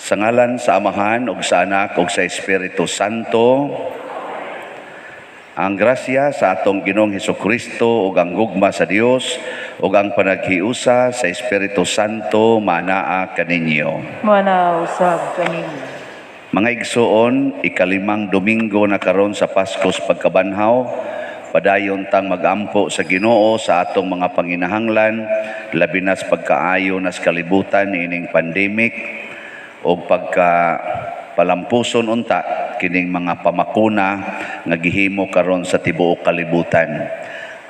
Sa ngalan sa Amahan ug sa Anak ug sa Espiritu Santo. Ang grasya sa atong Ginoong Hesukristo ug ang gugma sa Dios ug ang panaghiusa sa Espiritu Santo manaa kaninyo. Mana usab kaninyo. Mga igsuon, ikalimang Domingo na karon sa Paskos pagkabanhaw, padayon tang magampo sa Ginoo sa atong mga panginahanglan, labi na sa pagkaayo nas kalibutan niining pandemic o pagka palampuson unta kining mga pamakuna nga gihimo karon sa tibuok kalibutan.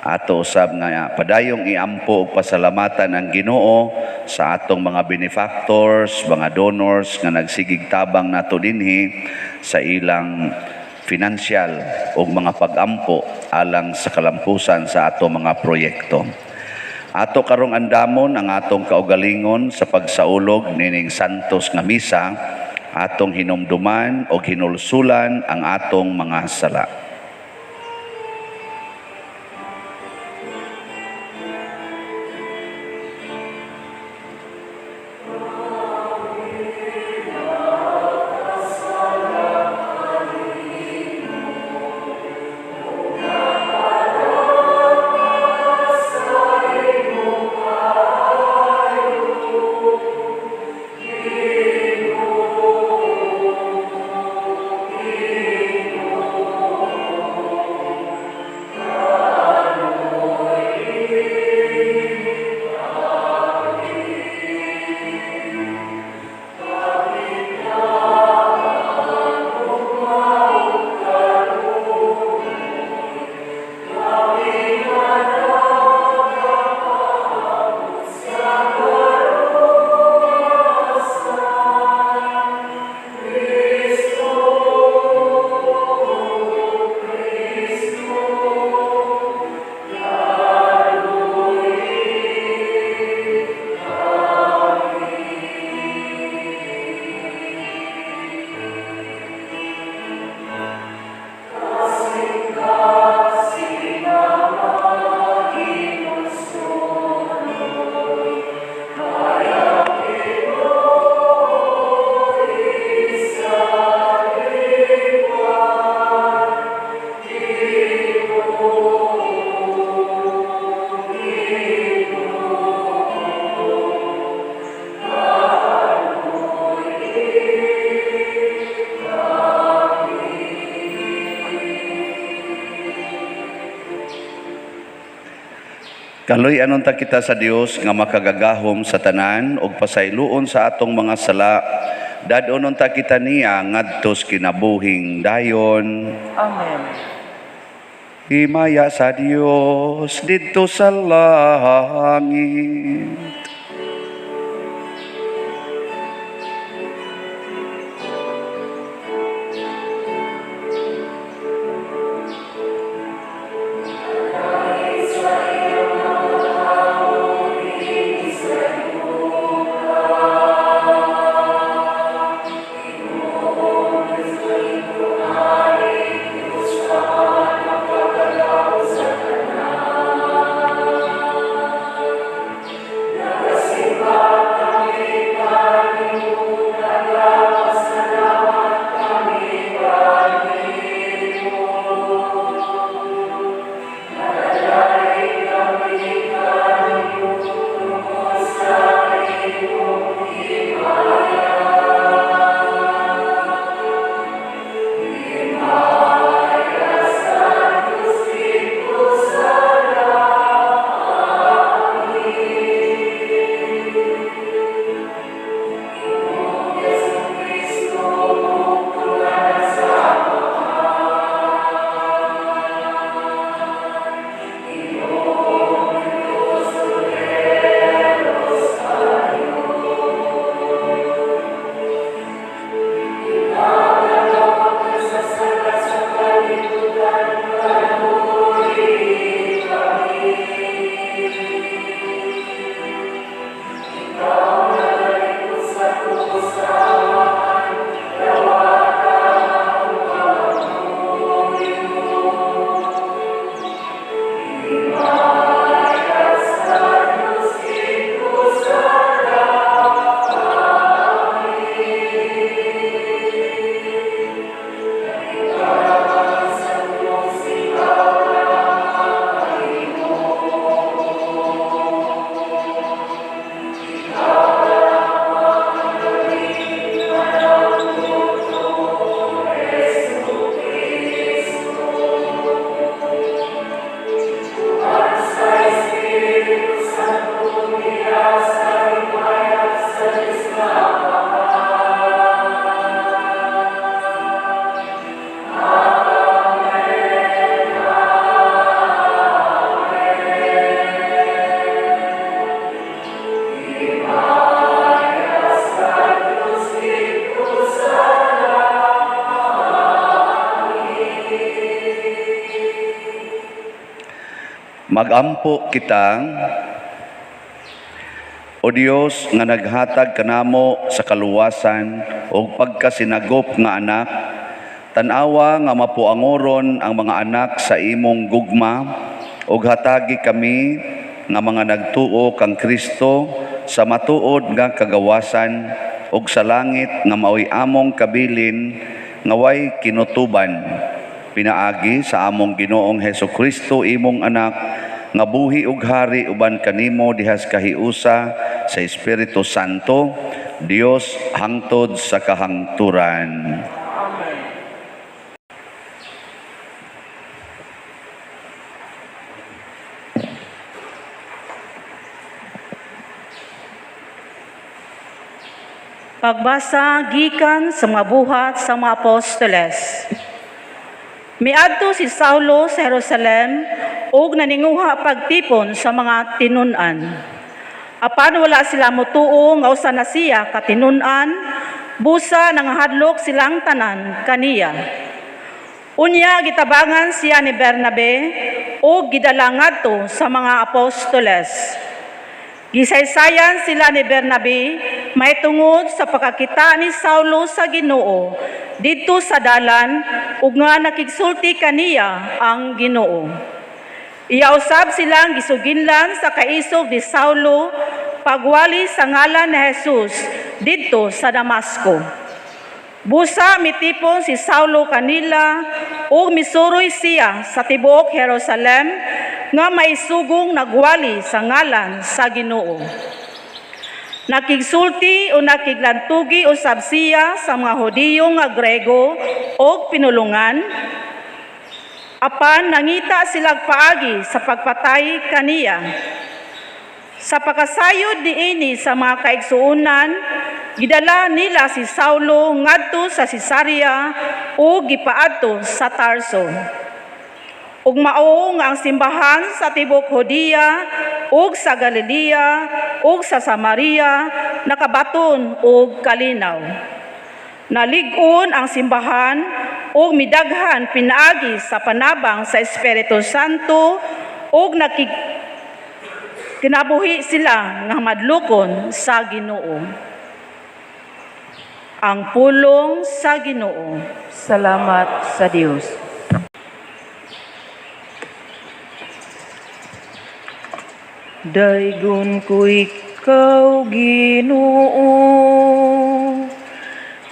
Ato usab nga padayong iampo og pasalamatan ang Ginoo sa atong mga benefactors, mga donors nga nagsigig tabang nato dinhi sa ilang financial ug mga pag-ampo alang sa kalampusan sa ato mga proyekto. Ato karong andamon ang atong kaugalingon sa pagsaulog nining santos nga misa, atong hinumduman og hinulsulan ang atong mga sala. Kaloy anon ta kita sa Dios nga makagagahom sa tanan ug pasayloon sa atong mga sala, dad-onon ta kita niya ngadtos kinabuhing dayon. Amen. Himaya sa Dios didto sa langit. Magampo kita. O Dios nga naghatag kanamo sa kaluwasan ug pagkasinagop nga anak, tan-awa nga mapuangoron ang mga anak sa imong gugma ug hatagi kami nga mga nagtuo kang Kristo sa matuod nga kagawasan ug sa langit nga maoy among kabilin nga way kinutuban, pinaagi sa among Ginoong Hesus Kristo, imong anak, nga buhi ug hari uban kanimo dihas kahiusa sa Espiritu Santo, Dios hangtod sa kahangturan. Amen. Pagbasa gikan sa mga buhat sa mga apostoles. Miadto si Saulo sa Jerusalem ug naninguha pagtipon sa mga tinun-an. Apan wala sila motuo nga usa na siya katinun-an, busa nangahadlok silang tanan kaniya. Unya gitabangan siya ni Bernabe ug gidala ngadto sa mga apostoles. Gisaysayan sila ni Bernabe mahitungod sa pagkakita ni Saulo sa Ginoo didto sa dalan ug nga nakigsulti kaniya ang Ginoo. Iya usab silang gisuginlan sa kaisog ni Saulo pagwali sa ngalan ni Jesus didto sa Damasco. Busa mitipon si Saulo kanila ug misuroy siya sa tibuok Jerusalem nga maisugong nagwali sa ngalan sa Ginoo. Nakigsulti o nakiglantugi usab siya sa mga Hudiyo nga Grego og pinulungan, apan nangita silag paagi sa pagpatay kaniya. Sa pagkasayod niini sa mga kaigsuonan, gidala nila si Saulo ngadto sa Cesarea ug gipaadto sa Tarso. Ug mao nga ang simbahan sa tibuok Judea ug sa Galilea ug sa Samaria nakabaton og kalinaw. Nalig-on ang simbahan ug midaghan pinaagi sa panabang sa Espiritu Santo ug kinabuhi sila nga madlukon sa Ginoo. Ang pulong sa Ginoo. Salamat sa Dios. Daygon ko ikaw, Ginoo,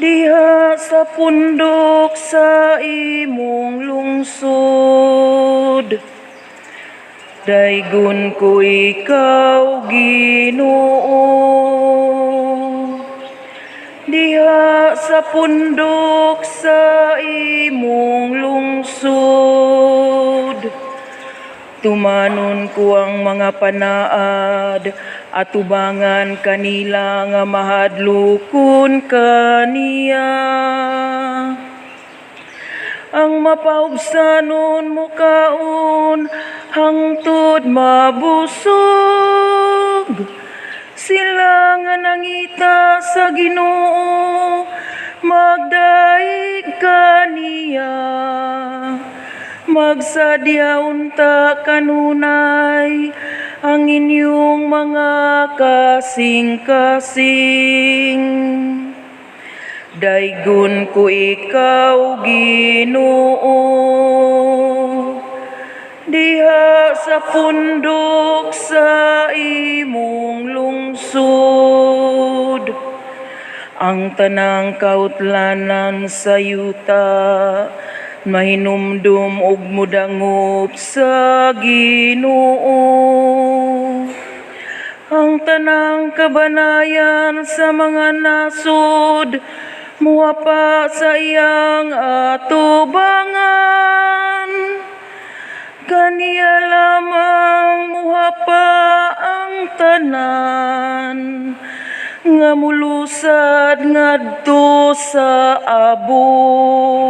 diha sa pundok sa imong lungsod. Daygon ko ikaw, Ginoo, diha sa pundok sa imong lungsod. Tumanon ko ang mga panaad, atubangan kanila nga mahadlokon kaniya. Ang mapaubsanon mo kaon, hangtod mabusog. Sila nga nangita sa Ginoo, magdaig kaniya. Magsadya unta kanunay ang inyong mga kasing-kasing. Daygon ko ikaw, Ginoo, diha sa pundok sa imong lungsod. Ang tanang kautlanan sa yuta mahinumdum og mudangop sa Ginoo. Ang tanang kabanayan sa mga nasod muwapa sa iyang atubangan. Kaniya lamang muhapa ang tanan nga mulusad ngadto sa abog.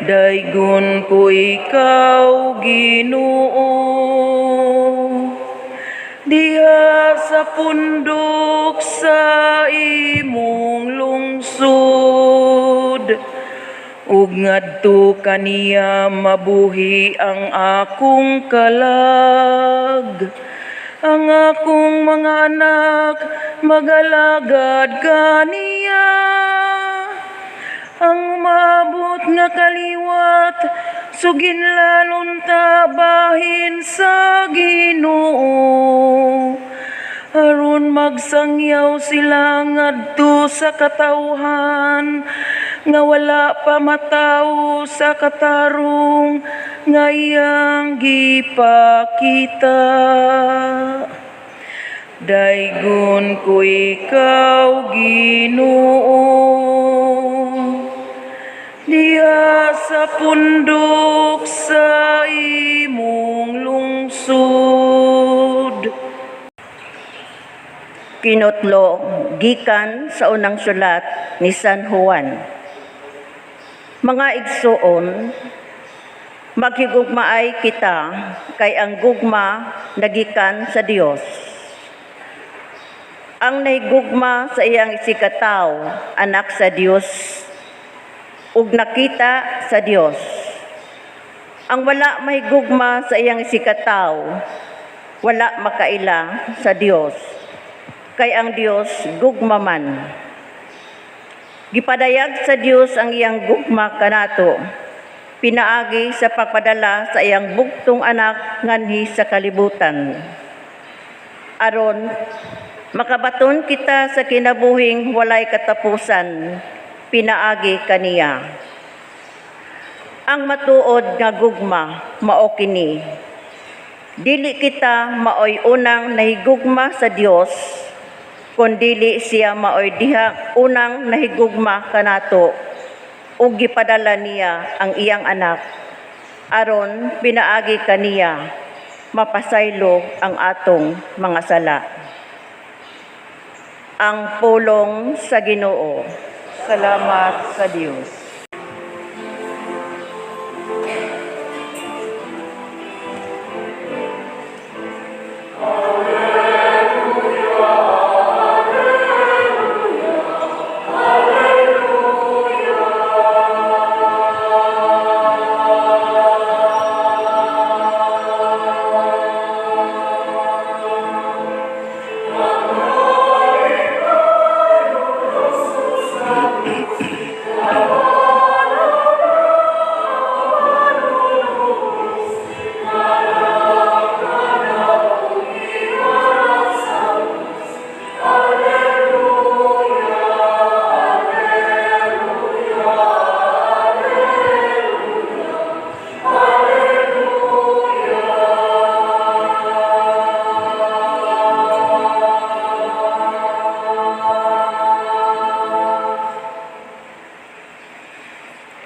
Daygon ko ikaw, Ginoo, diha sa pundok sa imong lungsod. Ug ngadto kaniya mabuhi ang akong kalag. Ang akong mga anak magalagad kaniya. Ang umabot nga kaliwat suginlan unta bahin sa Ginoo, aron magsangyaw sila ngadto sa katawhan nga wala pa matawo sa katarong nga iyang gipakita. Daygon ko ikaw, Ginoo, diha sa pundok sa imong lungsod. Kinutlo gikan sa unang sulat ni San Juan. Mga igsuon, maghigugmaay kita kay ang gugma nagikan sa Dios. Ang nahigugma sa iyang isigkatawo, anak sa Dios, ug nakita sa Dios. Ang wala mahigugma sa iyang isigkatawo, wala makaila sa Dios, kay ang Dios gugma man. Gipadayag sa Dios ang iyang gugma kanato pinaagi sa pagpadala sa iyang bugtong anak nganhi sa kalibutan, aron makabaton kita sa kinabuhing walay katapusan pinaagi kaniya. Ang matuod nga gugma mao kini: dili kita maoy unang nahigugma sa Dios, kundili siya maoy diha unang nahigugma kanato ug gipadala niya ang iyang anak aron pinaagi kaniya mapasaylo ang atong mga sala. Ang pulong sa Ginoo. Salamat sa Dios.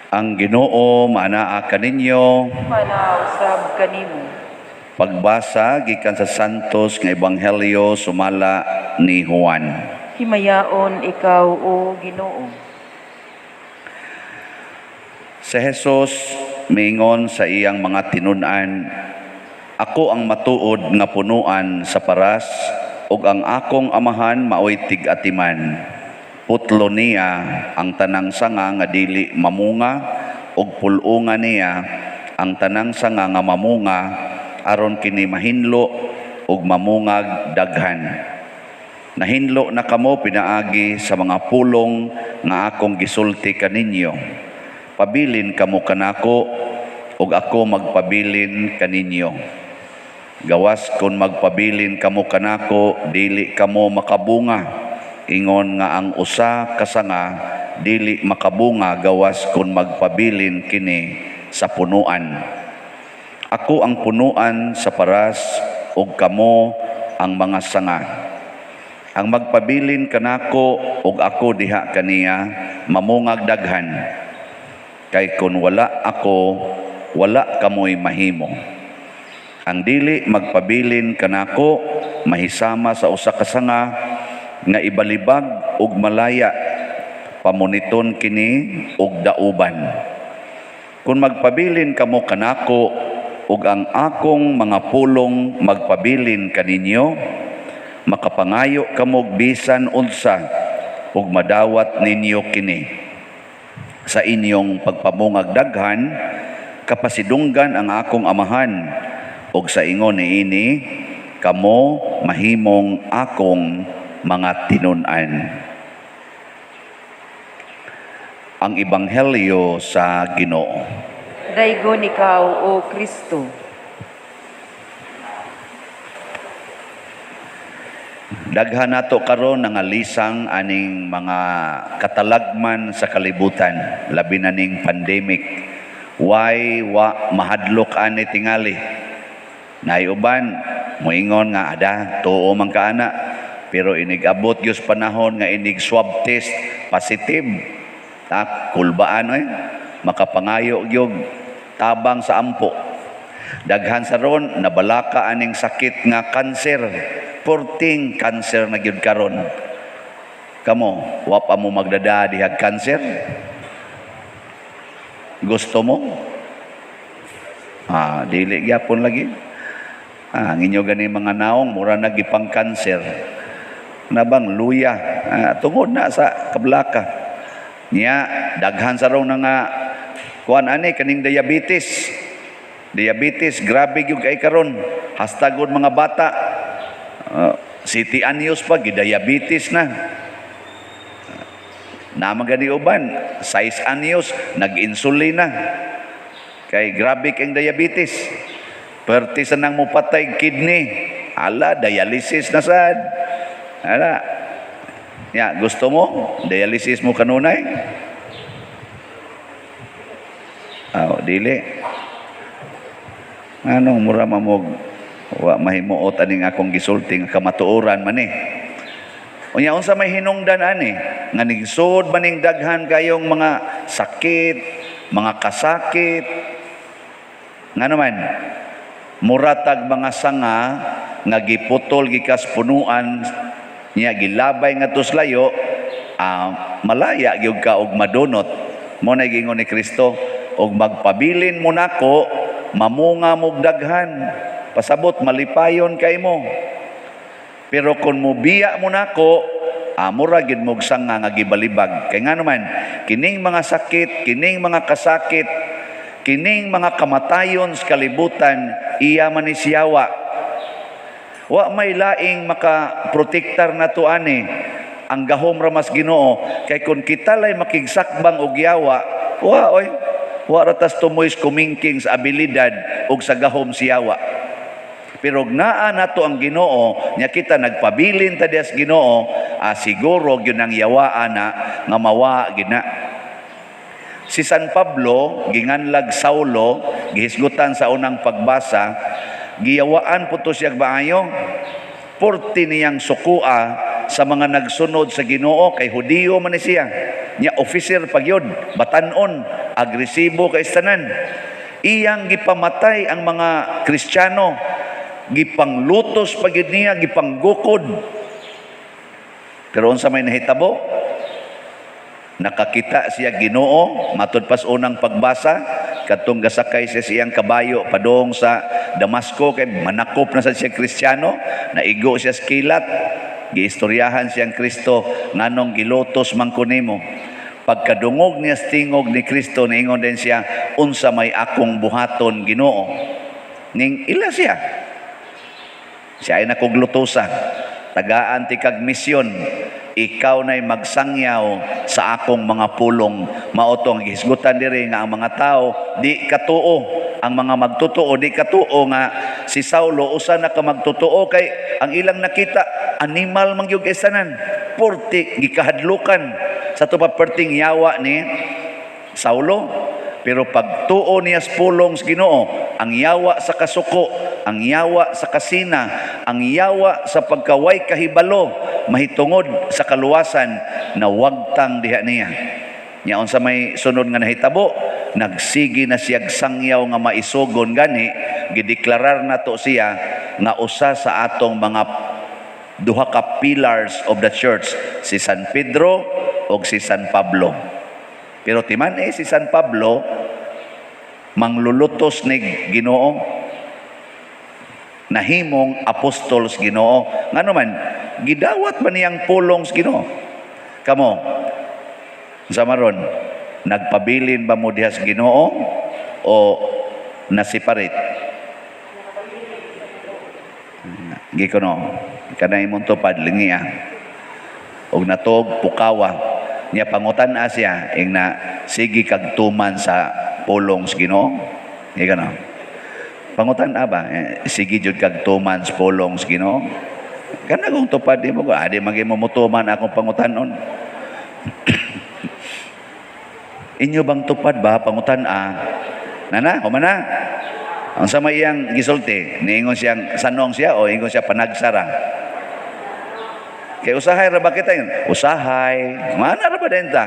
Ang Ginoo maanaa kaninyo. Manaa usab kanimo. Pagbasa gikan sa Santos nga Ebanghelyo sumala ni Juan. Himayaon ikaw, o Ginoo. Si Jesus miingon sa iyang mga tinun-an, "Ako ang matuod nga punuan sa paras ug ang akong amahan maoy tig-atiman. Putlo niya ang tanang sanga nga dili mamunga ug pul-unga niya ang tanang sanga nga mamunga aron kini mahinlo ug mamungag daghan. Nahinlo na kamo pinaagi sa mga pulong nga akong gisulti kaninyo. Pabilin kamo kanako ug ako magpabilin kaninyo. Gawas kon magpabilin kamo kanako, dili kamo makabunga. Ingon nga ang usa ka sanga dili makabunga gawas kon magpabilin kini sa punuan. Ako ang punuan sa paras ug kamo ang mga sanga. Ang magpabilin kanako ug ako diha kaniya mamungag daghan. Kay kon wala ako, wala kamoy mahimo. Ang dili magpabilin kanako mahisama sa usa ka sanga nga ibalibag ug malaya, pamuniton kini og dauban. Kung magpabilin kamo kanako ug ang akong mga pulong magpabilin kaninyo, makapangayo kamo og bisan unsa ug madawat ninyo kini. Sa inyong pagpamungag daghan, kapasidunggan ang akong Amahan, ug sa ingon niini kamo mahimong akong mga tinun-an. Ang Ebanghelyo sa Ginoo. Daygon ikaw, O Kristo. Daghan nato karon nangalisang aning mga katalagman sa kalibutan, labi na ning pandemic. Why wa mahadlok ani tingali? Naay uban moingon nga ada tuo man kaana, pero inig abot gyud panahon nga inig swab test positive, ta kulbaan oy, makapangayo gyud tabang sa ampo. Daghan sa ron nabalaka aning sakit nga kanser, porting kanser na gyud karon. Kamo, wa pa mo magdada dihag kanser? Gusto mo? Dili gyapon lagi. Ang inyo gani mga naong mura na gipang kanser. Nabang luya, tungod na sa kablaka. Niya daghan sa ron na nga kuan ani kaning diabetes. Diabetes grabe gyud kay karon. Hastagod mga bata. City anyos pa gidiabetes na. Naman gani uban, 6 anyos nag-insulin na. Kay grabe kang diabetes. Perti sa nang mupatay kidney, ala dialysis na sad. Ala. Ya, gusto mo dialysis mo kanunay? Aw, dili. Anong mura mamog wa mahimuot aning akong gisulti nga kamatuoran man eh. Unya unsa may hinungdan ani nga nigsud maning daghan kayong mga sakit, mga kasakit. Ngano man muratag mga sanga nga giputol gikas punuan niya gilabay nga tuslayo, malaya gyud ka og madunot. Mo na giingon ni Kristo, og magpabilin mo nako, mamunga mog daghan, pasabot malipayon kay mo. Pero kung mobiya mo nako, mura gyud mog sanga nga gibalibag. Kay ngano man kining mga sakit, kining mga kasakit, kining mga kamatayon sa kalibutan, iya man ni siyawa. Wa may laing makaprotektar nato ani. Ang gahom ra mas Ginoo, kay kun kita lay makigsakbang og yawa, wa oy, wa ra tas tumoy kumingking sa abilidad og sa gahom siyawa. Pero naa nato ang Ginoo, nya kita nagpabilin ta diha sa Ginoo, siguro gyud ang yawaan na nga mawa gid na. Si San Pablo ginganlag Saulo, gihisgutan sa unang pagbasa, giyawaan po to siya maayo. Porti niyang sukua sa mga nagsunod sa Ginoo, kay Hudiyo man ni siya. Nya officer pagyod, batan-on, agresibo kay tanan. Iyang gipamatay ang mga Kristiyano, gipanglutos pagyud niya, gipanggukod. Pero unsa may nahitabo? Nakakita siya Ginoo, matud pas unang pagbasa, kadtong gasakay siya siyang kabayo padung sa Damasco kay manakop na sa siya Kristiyano, naigo siya sa kilat, giistoryahan siyang Kristo nganong gilutos man ko nimo. Pagkadungog niya sa tingog ni Kristo, niingon din siya, unsa may akong buhaton Ginoo? Ning ila siya. Siya ay nakuglutosa. Tagaan ti kag misyon, ikaw na'y magsangyaw sa akong mga pulong. Mao to ang gihisgutan diri nga ang mga tao di katuo, ang mga magtotoo di katuo nga si Saulo usa na ka magtotoo, kay ang ilang nakita animal man gyud kay sanan, porti gikahadlukan sa to pa perting yawa ni Saulo. Pero pagtuo niya sa pulong sa Ginoo, ang yawa sa kasuko, ang yawa sa kasina, ang yawa sa pagkaway kahibalo, mahitungod sa kaluwasan na wagtang diha niya. Nya unsa may sunod nga nahitabo, nagsigi na siyag sangyaw nga maisugon gani, gideklarar nato siya nga usa sa atong mga duha ka pillars of the church, si San Pedro ug si San Pablo. Pero timan si San Pablo manglulutos ni Ginoo, nahimong apostols Ginoo. Ngano man gidawat man niyang pulong sa Ginoo. Kamo sa maron Nagpabilin ba mo diha sa Ginoo o nasiparit? Gikono, kanay imong tupad lingia. Og natog pukawa niya, pangutan-a siya ing na sige kag tuman sa pulong sa Ginoo. Gikono. Pangutan-a ba? Eh, sige jud kag tuman sa pulong sa Ginoo. Kana kung tupad di mo, adi man mo mutuman akong pangutanon. Inyo bang tupad ba pangutan-a? Nana, humana. Ang sama iyang gisulti, niingon siyang sanong siya o ingon siya panagsara. Kay usahay ra ba kita yun? Usahay. Mana ra ba din ta?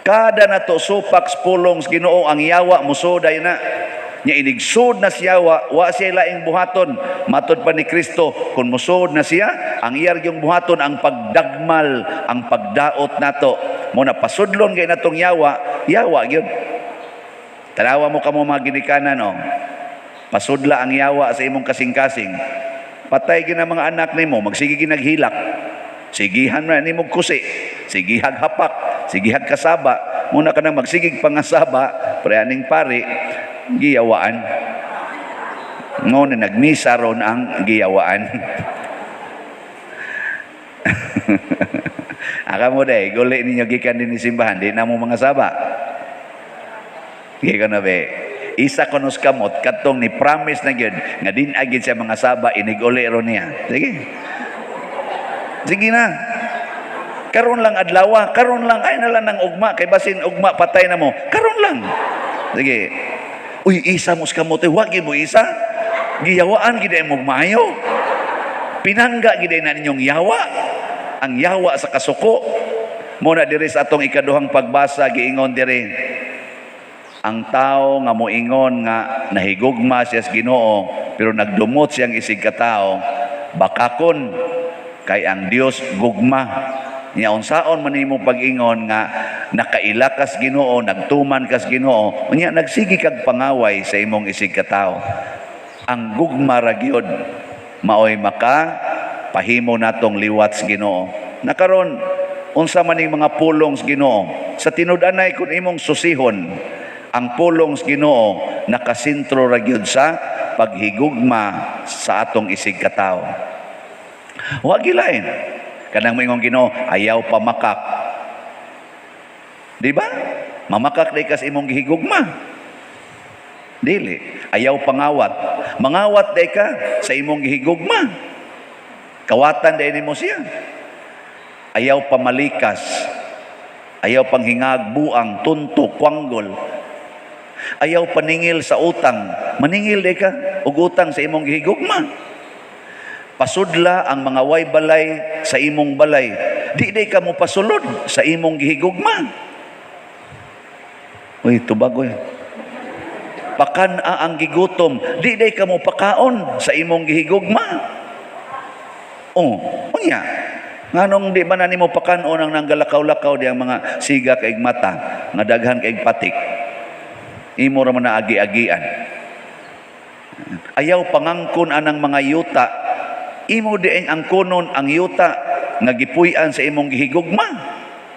Kada nato supak sa pulong sa Ginoo, ang yawa musuday na. Nya inigsud na siya, wa siya laing buhaton. Matod pa ni Kristo, kung musud na siya, ang iyar yung buhaton ang pagdagmal, ang pagdaot nato. Mo na pasudlon kay natong yawa, yawa gyud. Tanawa mo kamo mga ginikanan, oh. Pasudla ang yawa sa imong kasing-kasing. Patay gina mga anak nimo, magsige ginaghilak. Sigihan na nimo kusi, sigihag hapak, sigihag kasaba. Muna ka na magsigig pangasaba, pre aning pari, giyawaan. Ngo na nagmisa ron ang giyawaan. Aka mo day, guli ninyo gikan din ni simbahan, di na mo mga saba. Gikan na be. Isa konos kamot katong ni promise na gyud nga din agid siya mga saba inig-uli ron niya. Sige. Sige na. Karon lang adlawa, karon lang ay na lang ng ugma kay basin ugma patay na mo. Karon lang. Sige. Uy, isa mo sa kamot, wa gyud mo isa. Giyawaan gid mo maayo. Pinangga gid na ninyong yawa. Ang yawa sa kasuko. Mo na diri sa atong ikaduhang pagbasa giingon diri ang tao nga moingon nga nahigugma siya sa Ginoo pero nagdumot siyang isig katao, bakakon kay ang Dios gugma. Nya unsaon man nimo pag-ingon nga nakaila kas Ginoo, nagtuman kas Ginoo, unya nagsige kag pangaway sa imong isig katao? Ang gugma ra gyud maoy maka pahimo natong liwat sa Ginoo. Nakaron unsa man ning mga pulong sa Ginoo? Sa tinud-anay, kun imong susihon ang pulong sa Ginoo, nakasentro ra gyud sa paghigugma sa atong isig katao. Wa gilain. Kanang moingon Ginoo, ayaw pamakak. Di ba? Mamakak day kas imong gihigugma. Dili. Ayaw pangawat. Mangawat day ka sa imong gihigugma. Kawatan day nimo siya. Ayaw pamalikas. Ayaw panghingag, buang, tunto, kwanggol. Ayaw paningil sa utang. Maningil day ka og utang sa imong gihigugma. Pasudla ang mga way balay sa imong balay. Di day ka mo pasulod sa imong gihigugma. Uy, tubag oy. Pakan-a ang gigutom, di day ka mo pakaon sa imong gihigugma. Oh, unya. Nganong di ba na nimo pakanon ang nanggalakaw-lakaw di ang mga siga kaig mata, nga daghan kaig patik? Imo ra man na agi-agian. Ayaw pangangkon anang mga yuta. Imo dieng angkonon ang yuta nga gipuy-an sa imong gihigugma.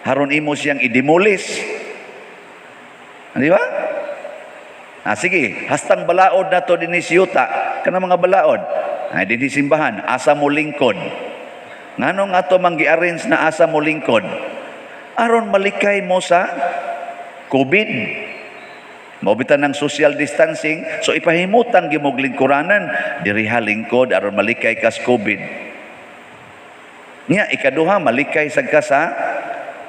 Haron imo siyang idemolis. Di ba? Ah, sige, hastang balaod na to dinhi sa yuta, kana mga balaod. Ay dinhi simbahan, asa mo lingkod. Nganong ato mang gi-arrange na asa mo lingkod? Aron malikay mo sa COVID. Mao bitan ng social distancing, so ipahimutang gimog lingkuranan, diriha lingkod aron malikay kas COVID. Nya ikaduha, malikay sad ka sa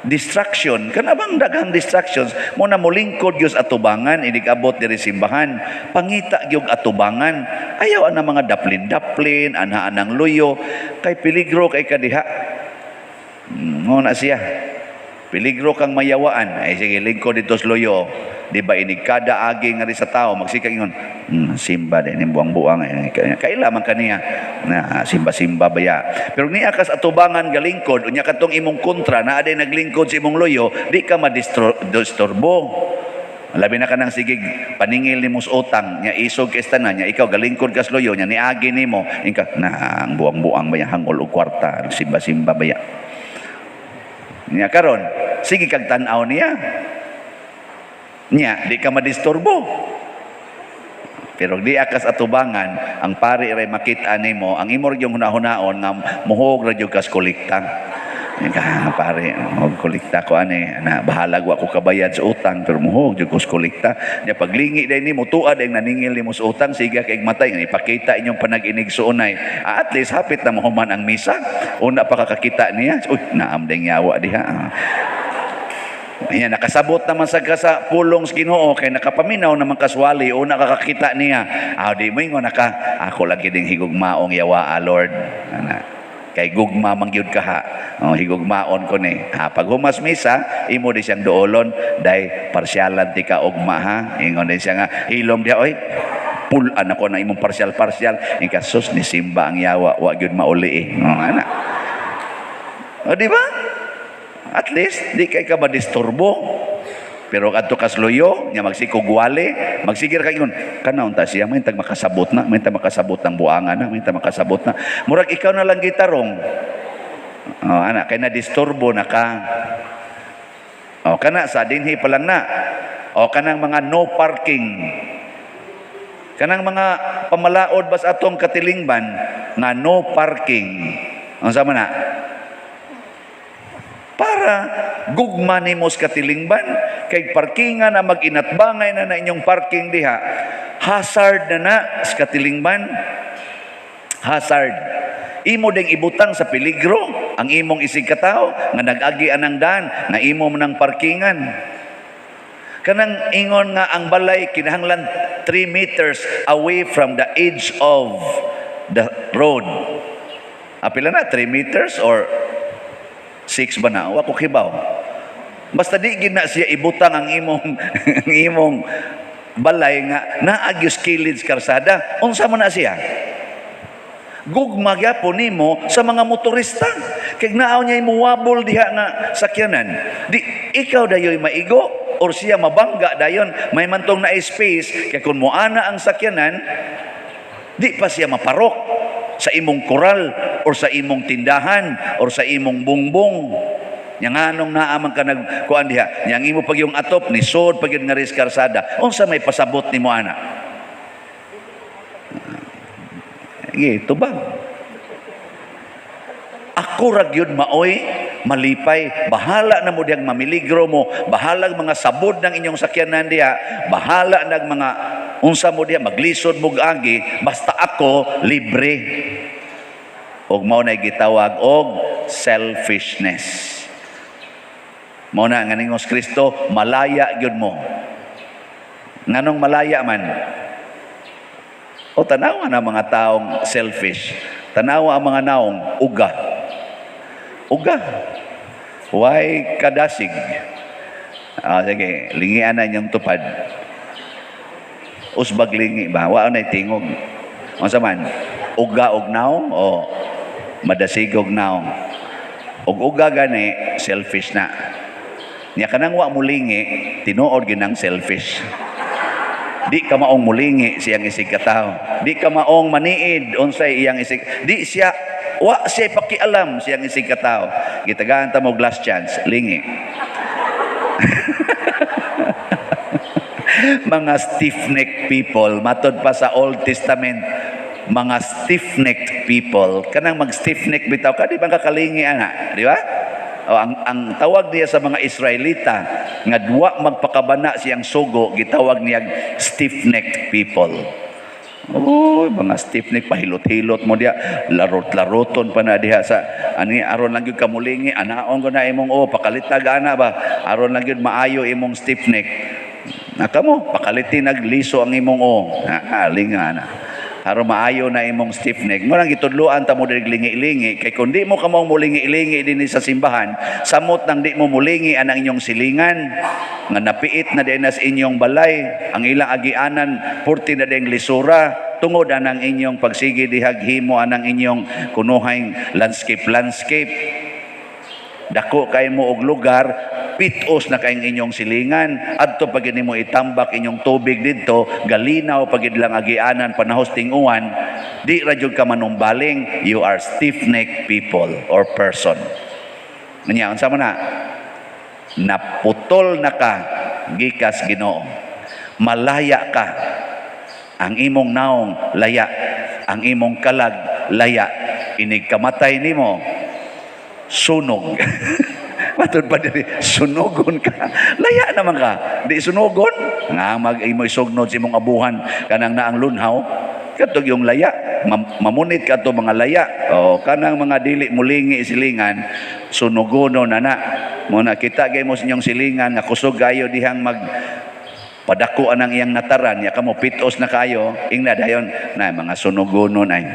distraction. Kana bang daghang distractions mo na molingkod gyud sa atubangan inig abot diri simbahan. Pangita gyud atubangan. Ayaw ana mga daplin-daplin, anha anang luyo kay peligro kay kadiha. Mo na siya. Peligro kang mayawaan. Ay sige, lingkod dito sa luyo. Di ba inig kada agi nga ri sa tao magsikag ingon, simba din ning buang-buang eh. Kaila man kaniya na simba-simba baya. Pero niya kas atubangan galingkod, unya katong imong kontra naa day naglingkod sa imong luyo, di ka madisturbo. Labi na ka nang sigig paningil nimo sa utang, nya isog kay tanan, nya ikaw galingkod kas luyo, nya niagi nimo, ingka na ang buang-buang baya hangol og kwarta, simba-simba baya. Nya karon, sige kag tan-aw niya. Nya, di ka madisturbo. Pero di akas atubangan, ang pari ray makita nimo, ang imo ra yung hunahunaon nga muhog ra jud kas kolekta. Ka pare, og kolekta ko ani, ana bahalag wa ko kabayad sa utang pero muhog jud ko sa kolekta. Nya paglingi day nimo, tuad ang naningil nimo sa utang, siga kay matay nga ipakita inyong panag-inig suunay. Ah, at least hapit na mahuman ang misa. Una pa kakakita niya, uy, naam ding yawa diha. Ah. Ayan, nakasabot naman sa ka sa pulong sa Ginoo kay nakapaminaw naman kaswali o nakakakita niya. Ah, di mo ingon naka ako lagi ding higugmaong yawa, ah, Lord. Ana. Kay gugma man gyud ka ha. Oh, higugmaon ko ni. Ha, pag humas misa, imo di siyang duolon day parsyalan ti ka ugma ha. Ingon din siya nga hilom diha oy. Pulan ako na imong parsyal-parsyal. Ika sus ni simba ang yawa, wa gyud mauli eh. Oh, ana. O, di ba? At least, di kay ka madisturbo. Pero kadto kasluyo, nya magsikog wali, magsigir ka ingon, kana unta siya, may tag makasabot na, may tag makasabot ng buangan na, may tag makasabot na. Murag ikaw na lang gitarong. Oh, ana, kay na-disturbo na ka. Oh, kana sa dinhi pa lang na. O kanang mga no parking. Kanang mga pamalaod bas atong katilingban nga no parking. Unsa man na? Para gugma nimo sa katilingban kay parkingan na mag-inatbangay na na inyong parking diha, hazard na na sa katilingban, hazard imo ding ibutang sa peligro ang imong isig katawo nga nag-agi anang daan nga imo man ang parkingan. Kanang ingon nga ang balay kinahanglan 3 meters away from the edge of the road. Apila na 3 meters or 6 ba na? Wa ko kibaw. Basta di gid na siya ibutang ang imong balay nga naagyos kilid sa karsada. Unsa man na siya? Gugma gyapon nimo sa mga motorista. Kay naaw niya muwabol diha nga sakyanan. Di ikaw dayoy maigo or siya mabangga dayon, may mantong na space kay kung moana ang sakyanan di pa siya maparok sa imong koral or sa imong tindahan or sa imong bungbong. Nya nganong naa man ka nagkuan diha? Nya ang imo pag yung atop ni sod pag yun nga ris karsada. Unsa may pasabot nimo ana? Sige, tubag. Ako ra gyud maoy malipay. Bahala na mo diyang mamiligro mo. Bahala ang mga sabod ng inyong sakyanan diha. Bahala nag mga unsa mo diha, maglisod mo agi. Basta ako libre. Og mao na gitawag og selfishness. Mao na nga ningos Kristo, malaya gyud mo. Nganong malaya man? O tanawa na mga taong selfish. Tanawa ang mga naong uga. Uga. Why kadasig? Ah, sige, lingian na inyong tupad. Usbag lingi ba? Wa na tingog. Unsa man? Uga og naong o madasigog naong? Og uga gani, selfish na. Nya kanang wa mulingi, tinuod ginang selfish. Di ka maong mulingi siyang isig katawo. Di ka maong maniid unsay iyang isig. Di siya wa siya pakialam siyang isig katawo. Gitagaan ta mo last chance, lingi. Mga stiff-necked people, matod pa sa Old Testament, mga stiff-necked people, kanang mag stiff-neck bitaw ka, di ba kakalingi ana, di ba? O, ang tawag niya sa mga Israelita nga duwa magpakabana siyang sugo, gitawag niya stiff-necked people. Oh, mga stiff-neck pahilot-hilot mo diya, larot-laroton pa na diha sa ani aron lang gyud kamulingi, anaon ko na imong oh pakalitag ana ba, aron lang gyud maayo imong stiff neck. Naka mo, pakalitin nagliso ang imong oh. Alinga na. Aron maayo na imong stiff neck. Mo nang gitudloan ta mo diri lingi-lingi kay kun di mo kamo mulingi-lingi dinhi sa simbahan, samot nang di mo mulingi anang inyong silingan nga napiit na din sa inyong balay, ang ilang agianan purti na din lisura tungod anang inyong pagsige dihag himo anang inyong kunuhay landscape landscape. Dako kay mo og lugar, pitos na kayong inyong silingan. Adto pag mo itambak inyong tubig didto, galinaw pag lang agianan panahos tinguan, di ra jud ka manumbaling, you are stiff-necked people or person. Nya unsa man na? Naputol na ka gikas Ginoo. Malaya ka. Ang imong naong laya, ang imong kalag laya. Inig kamatay nimo sunog. Matud pa diri, sunugon ka. Laya naman ka. Di sunugon. Nga mag imo isugnod sa imong abuhan kanang naang lunhaw. Katog yung laya, mamunit ka to mga laya. O kanang mga dili mulingi silingan, sunugono na na. Mo na kita gay mo sa inyong silingan nga kusog kayo dihang mag padako anang iyang nataran ya kamo pitos na kayo ingna dayon na mga sunugonon ay.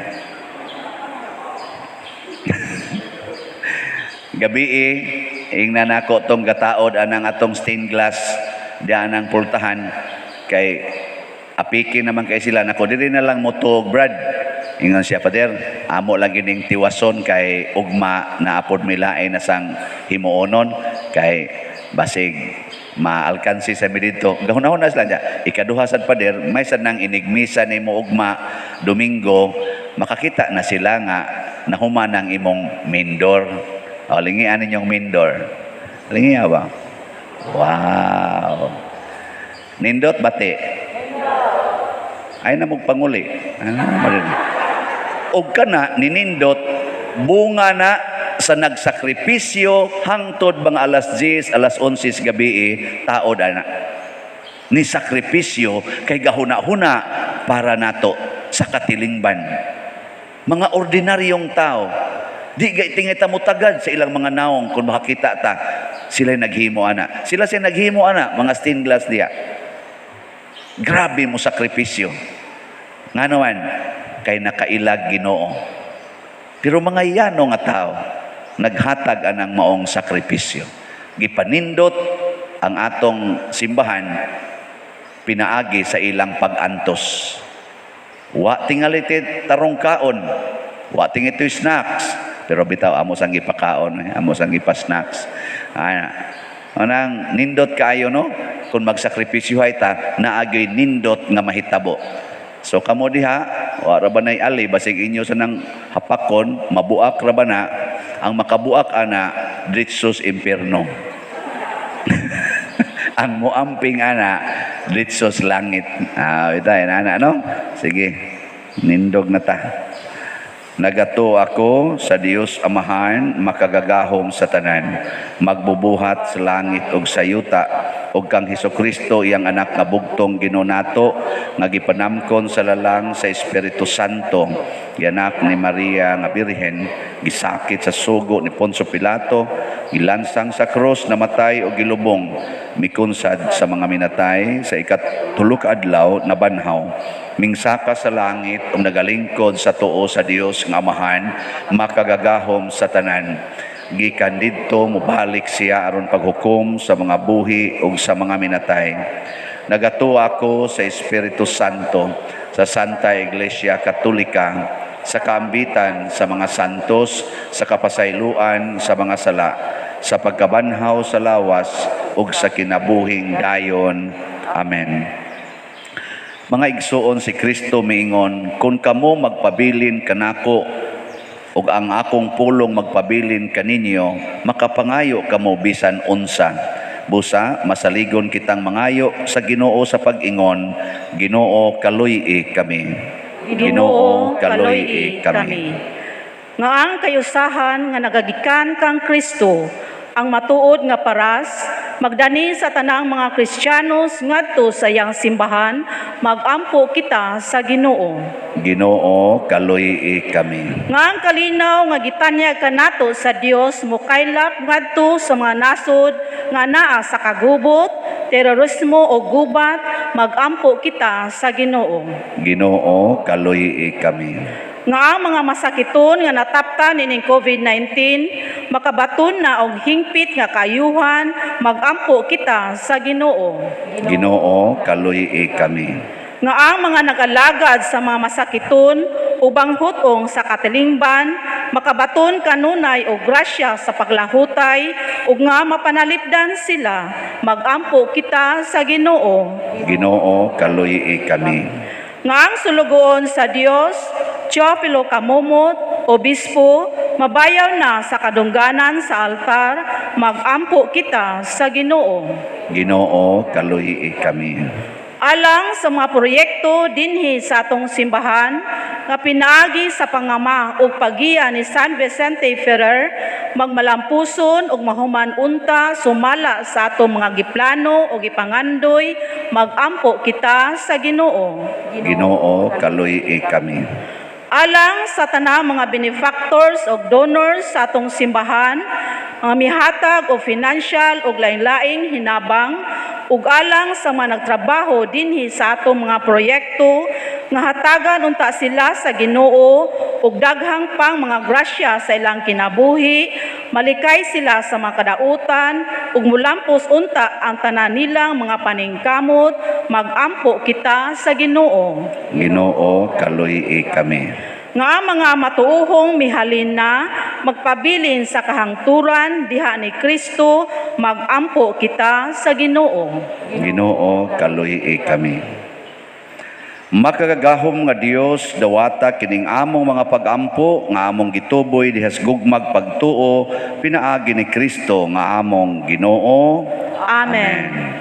Gabi ingna nako tong gataod anang atong stained glass diyan ang pultahan kay apiki naman kay sila nako diri na lang motog brad. Ingon siya, Father, amo lagi ning tiwason kay ugma na apod milain na sang himuonon kay basig maalkansi sa mi didto. Gahunahon na sila niya. Ikaduha sad, Father, may sad nang inigmisa nimo ugma Domingo, makakita na sila nga nahuman ang imong mindor. O, lingian ninyong mindor. Lingia ba? Wow. Nindot bati. Ay na mong panguli. Ah, og kana ninindot bunga na sa nagsakripisyo hangtod mga alas 10, alas 11 sa gabi taod ana. Ni sakripisyo kay gahuna-huna para nato sa katilingban. Mga ordinaryong tao, di gay tingay ta mo tagad sa ilang mga naong kung makakita ta sila naghimo ana. Sila siya naghimo ana mga stained glass diya. Grabe mo sakripisyo. Ngano man kay nakailag Ginoo. Pero mga yano nga tao naghatag anang maong sakripisyo. Gipanindot ang atong simbahan pinaagi sa ilang pag-antos. Wa tingali tarong kaon, wa tingali snacks, pero bitaw amo sang gipakaon, amo sang gipa-snacks. Ay, anang nindot kaayo no? Kung magsakripisyo hay ta, naagyoy nindot nga mahitabo. So kamo diha, wa ra ba nay ali basig inyo sa nang hapakon, mabuak ra ba na, ang makabuak ana diretso sa impierno. Ang muamping ana diretso sa langit. Ah, ita ana no? Sige. Nindog na ta. Nagato ako sa Dios Amahan, makagagahom sa tanan, magbubuhat sa langit ug sa yuta, ug kang Hesukristo iyang anak nga bugtong Ginoo nato, nga gipanamkon sa lalang sa Espiritu Santo, gianak ni Maria nga Birhen, gisakit sa sugo ni Poncio Pilato, gilansang sa krus, namatay ug gilubong, mikunsad sa mga minatay, sa ikatulo ka adlaw nabanhaw, mingsaka sa langit ug nagalingkod sa tuo sa Dios nga Amahan, makagagahom sa tanan. Gikan didto mobalik siya aron paghukom sa mga buhi ug sa mga minatay. Nagatuo ako sa Espiritu Santo, sa Santa Iglesia Katolika, sa kaambitan sa mga santos, sa kapasayloan sa mga sala, sa pagkabanhaw sa lawas ug sa kinabuhing dayon. Amen. Mga igsuon, si Kristo miingon, kung kamo magpabilin kanako ug ang akong pulong magpabilin kaninyo, makapangayo kamo bisan unsa. Busa masaligon kitang mangayo sa Ginoo sa pag-ingon, Ginoo, kaluy-i kami. Ginoo, kaluy-i kami. Nga ang kayusahan nga nagagikan kang Kristo, ang matuod nga paras, magdani sa tanang mga Kristiyanos ngadto sa iyang simbahan, magampo kita sa Ginoo. Ginoo, kaluy-i kami. Nga ang kalinaw nga gitanyag kanato sa Dios mokaylap ngadto sa mga nasod nga naa sa kagubot, terorismo o gubat, magampo kita sa Ginoo. Ginoo, kaluy-i kami. Nga ang mga masakiton nga nataptan ining COVID-19 makabaton na og hingpit nga kayuhan, magampo kita sa Ginoo. Ginoo, kaluy-i kami. Nga ang mga nag-alagad sa mga masakiton ubang hutong sa katilingban makabaton kanunay og grasya sa paglahutay ug nga mapanalipdan sila, magampo kita sa Ginoo. Ginoo, kaluy-i kami. Nga ang sulugoon sa Dios, Teofilo Camomot, Obispo, mabayaw na sa kadungganan sa altar, magampo kita sa Ginoo. Ginoo, kaluy-i kami. Alang sa mga proyekto dinhi sa atong simbahan nga pinaagi sa pangama ug paggiya ni San Vicente Ferrer, magmalampuson ug mahuman unta sumala sa atong mga giplano o gipangandoy, magampo kita sa Ginoo. Ginoo, kaluy-i kami. Alang sa tanang mga benefactors o donors sa atong simbahan, mga mihatag o financial o lain-laing hinabang, ug alang sa mga nagtrabaho dinhi sa atong mga proyekto, nga hatagan unta sila sa Ginoo ug daghang pang mga grasya sa ilang kinabuhi, malikay sila sa mga kadautan ug mulampos unta ang tanan nilang mga paningkamot, magampo kita sa Ginoo. Ginoo, kaluy-i kami. Nga ang mga matuohong mihalin na magpabilin sa kahangturan diha ni Kristo, magampo kita sa Ginoo. Ginoo, kaluy-i kami. Makagagahom nga Dios, dawata kining among mga pagampo nga among gituboy dihas gugmag pagtuo pinaagi ni Kristo nga among Ginoo. Amen.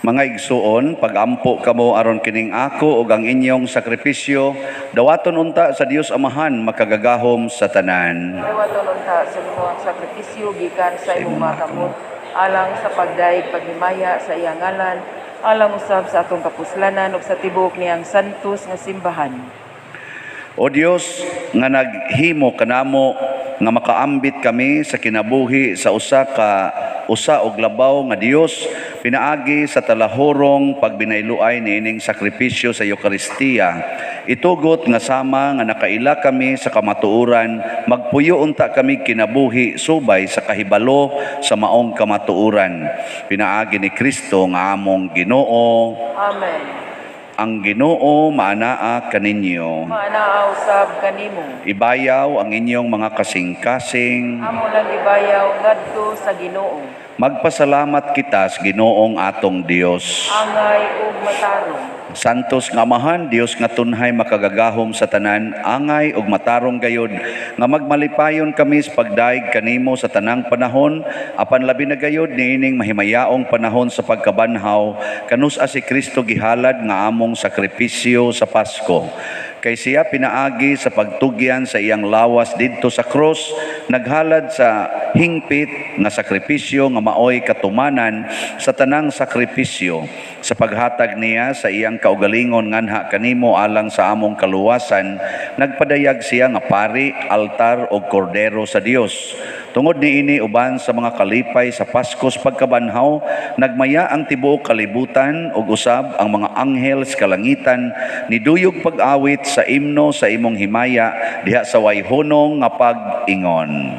Mga igsuon, pagampo kamo aron kining ako ug ang inyong sakripisyo, dawaton unta sa Dios Amahan makagagahom sa tanan. Dawaton unta sa Ginoo ang sakripisyo gikan sa imong mga kamot, alang sa pagdayeg paghimaya sa iyang ngalan, alang usab sa atong kapuslanan ug sa tibuok niyang santos nga simbahan. O Dios, nga naghimo kanamo nga makaambit kami sa kinabuhi sa usa ka usa og labaw nga Dios, pinaagi sa talahorong pagbinayloay niining sakripisyo sa Eukaristiya, itugot nga sama nga nakaila kami sa kamatuoran, magpuyo unta kami kinabuhi subay sa kahibalo sa maong kamatuoran, pinaagi ni Kristo nga among Ginoo. Amen. Ang Ginoo maanaa kaninyo. Maanaa usab kanimo. Ibayaw ang inyong mga kasing-kasing. Amo lang ibayaw ngadto sa Ginoo. Magpasalamat kita sa Ginoong atong Dios. Angay ug matarong. Santos nga Amahan, Dios nga tunhay makagagahom sa tanan, angay ug matarong gayod nga magmalipayon kami sa pagdaig kanimo sa tanang panahon, apan labi na gayod niining mahimayaong panahon sa pagkabanhaw, kanus-a si Kristo gihalad nga among sakripisyo sa Pasko. Kay siya pinaagi sa pagtugyan sa iyang lawas didto sa krus, naghalad sa hingpit nga sakripisyo nga maoy katumanan sa tanang sakripisyo. Sa paghatag niya sa iyang kaugalingon nganha kanimo alang sa among kaluwasan, nagpadayag siya nga pari, altar o kordero sa Dios. Tungod niini, uban sa mga kalipay sa Paskos pagkabanhaw, nagmaya ang tibuok kalibutan ug usab ang mga anghel sa kalangitan niduyog pag-awit sa imno sa imong himaya diha sa way hunong nga pag-ingon.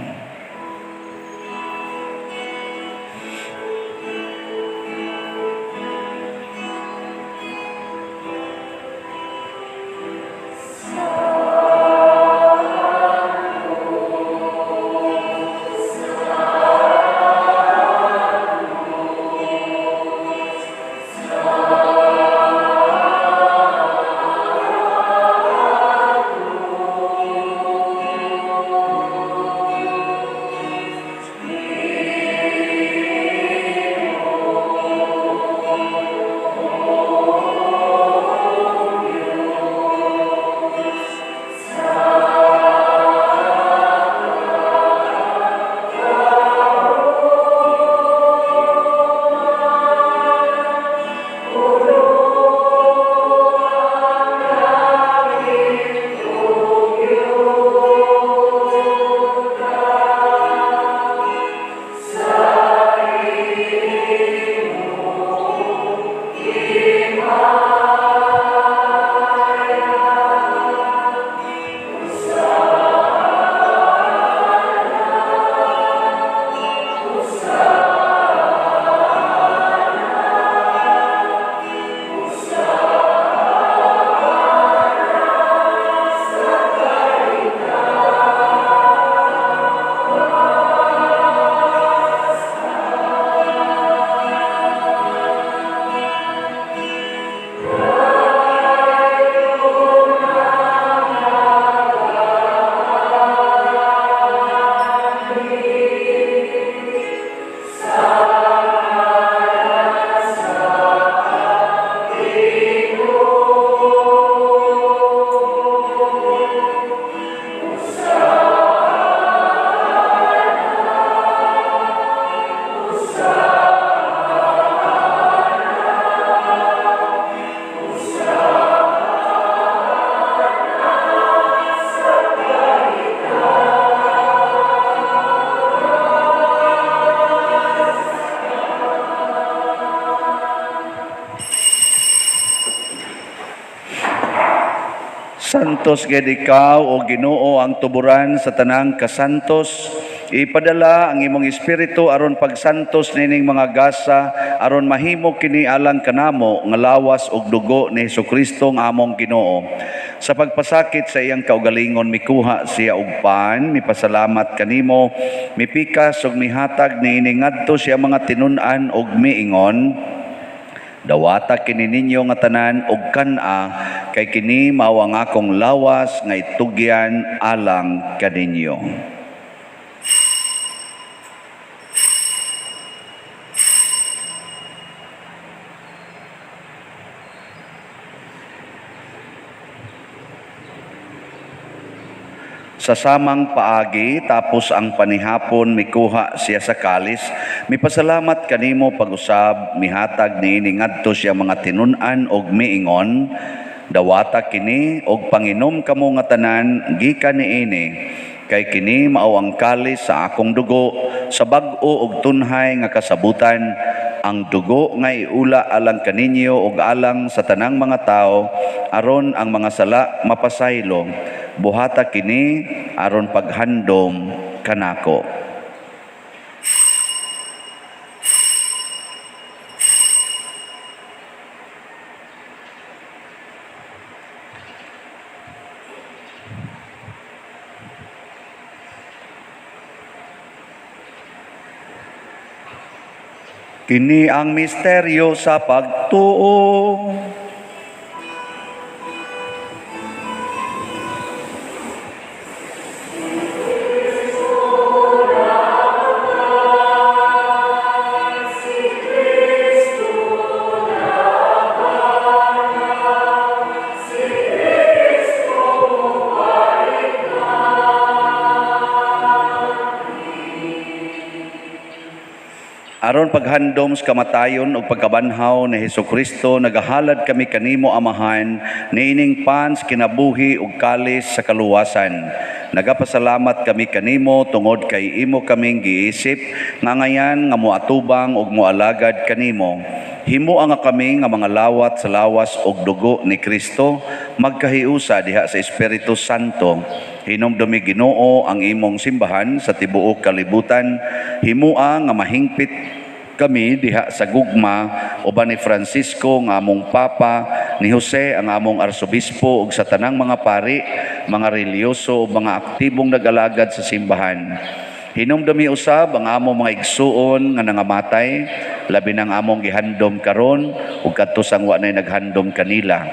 Santos gid ikaw, o Ginoo, ang tuburan sa tanang kasantos. Ipadala ang imong espiritu aron pagsantos nining mga gasa, aron mahimo kini alang kanamo nga lawas ug dugo ni Hesukristo nga among Ginoo. Sa pagpasakit sa iyang kaugalingon, mikuha siya og pan, mipasalamat kanimo, mipikas ug mihatag niini ngadto siya mga tinun-an ug miingon: Dawata kini ninyo nga tanan og kan-a, kay kini mao ang akong lawas nga itugyan alang kaninyo. Sa samang paagi, tapos ang panihapon, mikuha siya sa kalis, mipasalamat kanimo pag-usab, mihatag niini ngadto siya mga tinun-an og miingon: Dawata kini og panginom kamo nga tanan gikan niini, kay kini mao ang kalis sa akong dugo sa bag-o og tunhay nga kasabutan, ang dugo nga iula alang kaninyo og alang sa tanang mga tawo, aron ang mga sala mapasaylo. Buhata kini aron paghandom kanako. Kini ang misteryo sa pagtuo. Aron paghandom sa kamatayon ug pagkabanhaw ni Hesukristo, nagahalad kami kanimo, Amahan, niining pans kinabuhi ug kalis sa kaluwasan. Nagapasalamat kami kanimo tungod kay imo kaming giisip nga ngayan nga moatubang ug moalagad kanimo. Himoa nga kami nga mga lawat sa lawas ug dugo ni Kristo magkahiusa diha sa Espiritu Santo. Hinumdumi, Ginoo, ang imong simbahan sa tibuok kalibutan. Himoa nga mahingpit kami diha sa gugma uban ni Francisco nga among Papa, ni Jose ang among Arsobispo ug sa tanang mga pari, mga relihiyoso ug mga aktibong nag-alagad sa simbahan. Hinumdumi usab ang among mga igsuon nga nangamatay, labi nang among gihandom karon ug kadto sang wa nay naghandom kanila.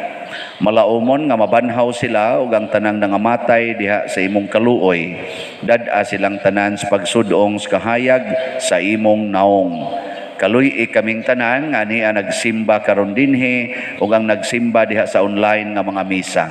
Malaumon nga mabanhaw sila ug ang tanang nangamatay diha sa imong kaluoy. Dad-a silang tanan sa pagsudong sa kahayag sa imong naong. Kaluy-i kaming tanan nga ania nagsimba karon dinhi ug ang nagsimba diha sa online nga mga misa.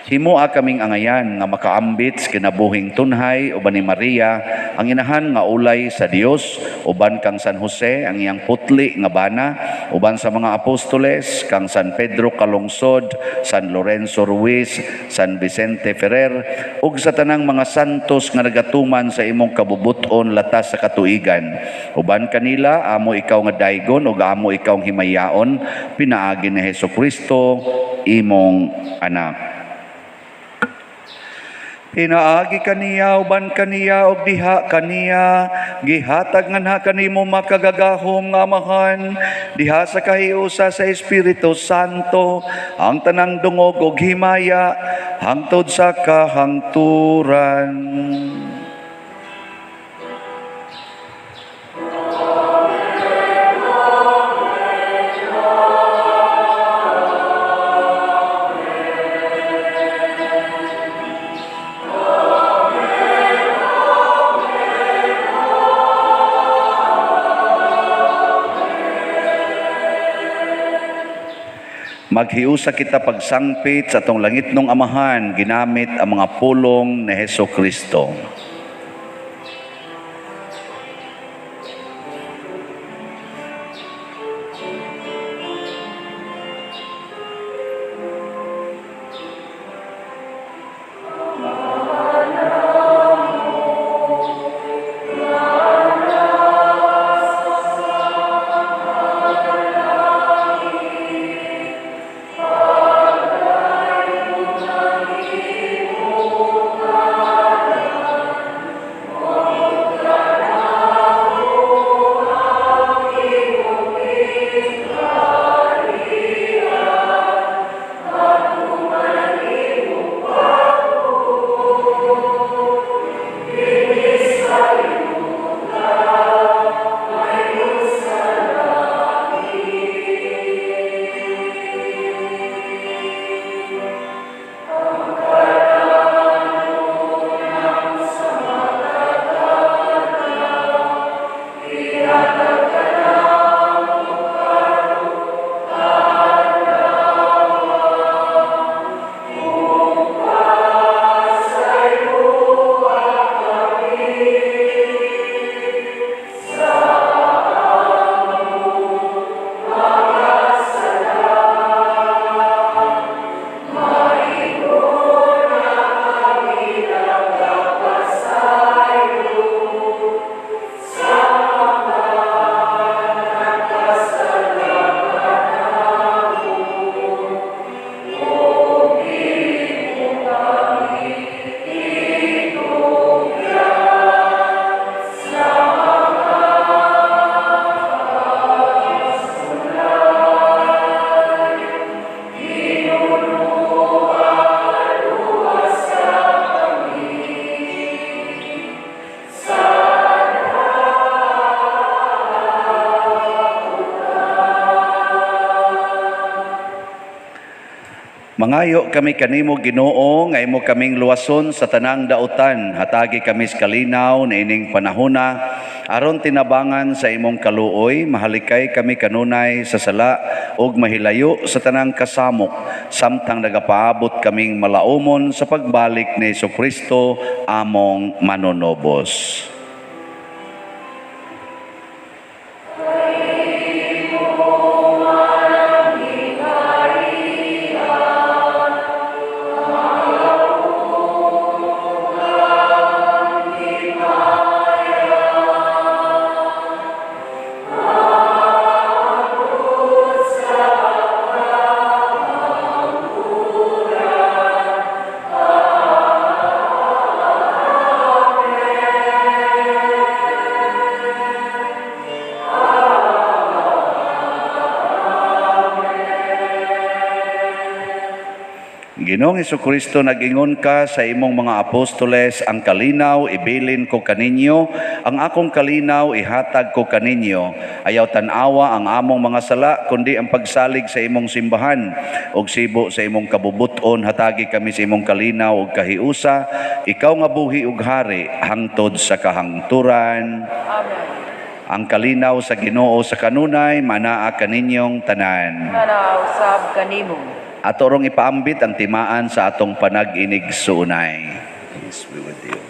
Himoa kaming angayan nga makaambit sa kinabuhing tunhay uban ni Maria ang inahan nga ulay sa Dios, uban kang San Jose ang iyang putli nga bana, uban sa mga apostoles kang San Pedro Calungsod, San Lorenzo Ruiz, San Vicente Ferrer ug sa tanang mga santos nga nagatuman sa imong kabubut-on latas sa katuigan. Uban kanila amo ikaw nga daygon ug amo ikaw himayaon pinaagi ni Hesukristo imong anak. Pinaagi kaniya, uban kaniya, ug diha kaniya, gihatag nganha kanimo makagagahom nga Amahan, diha sa kahiusa sa Espiritu Santo, ang tanang dungog ug himaya, hangtod sa kahangturan. Maghiusa kita pagsangpit sa atong langitnong Amahan, ginamit ang mga pulong ni Hesus Kristo. Mangayo kami kanimo, Ginoo, nga imo kaming luwason sa tanang dautan. Hatagi kami sa kalinaw niining panahona aron tinabangan sa imong kaluoy, mahalikay kami kanunay sa sala ug mahilayo sa tanang kasamok samtang nagapaabot kaming malaumon sa pagbalik ni Hesukristo among manunobos. Ginoong Hesukristo, nag-ingon ka sa imong mga apostoles, ang kalinaw ibilin ko kaninyo, ang akong kalinaw ihatag ko kaninyo. Ayaw tan-awa ang among mga sala, kundi ang pagsalig sa imong simbahan. Og sibo sa imong kabubuton, hatagi kami sa imong kalinaw ug kahiusa. Ikaw nga buhi ug hari, hangtod sa kahangturan. Amen. Ang kalinaw sa Ginoo sa kanunay, manaa kaninyong tanan. Manaa usab kanimo. Ato rong ipaambit ang timaan sa atong panag-inigsuonay. Peace be with you.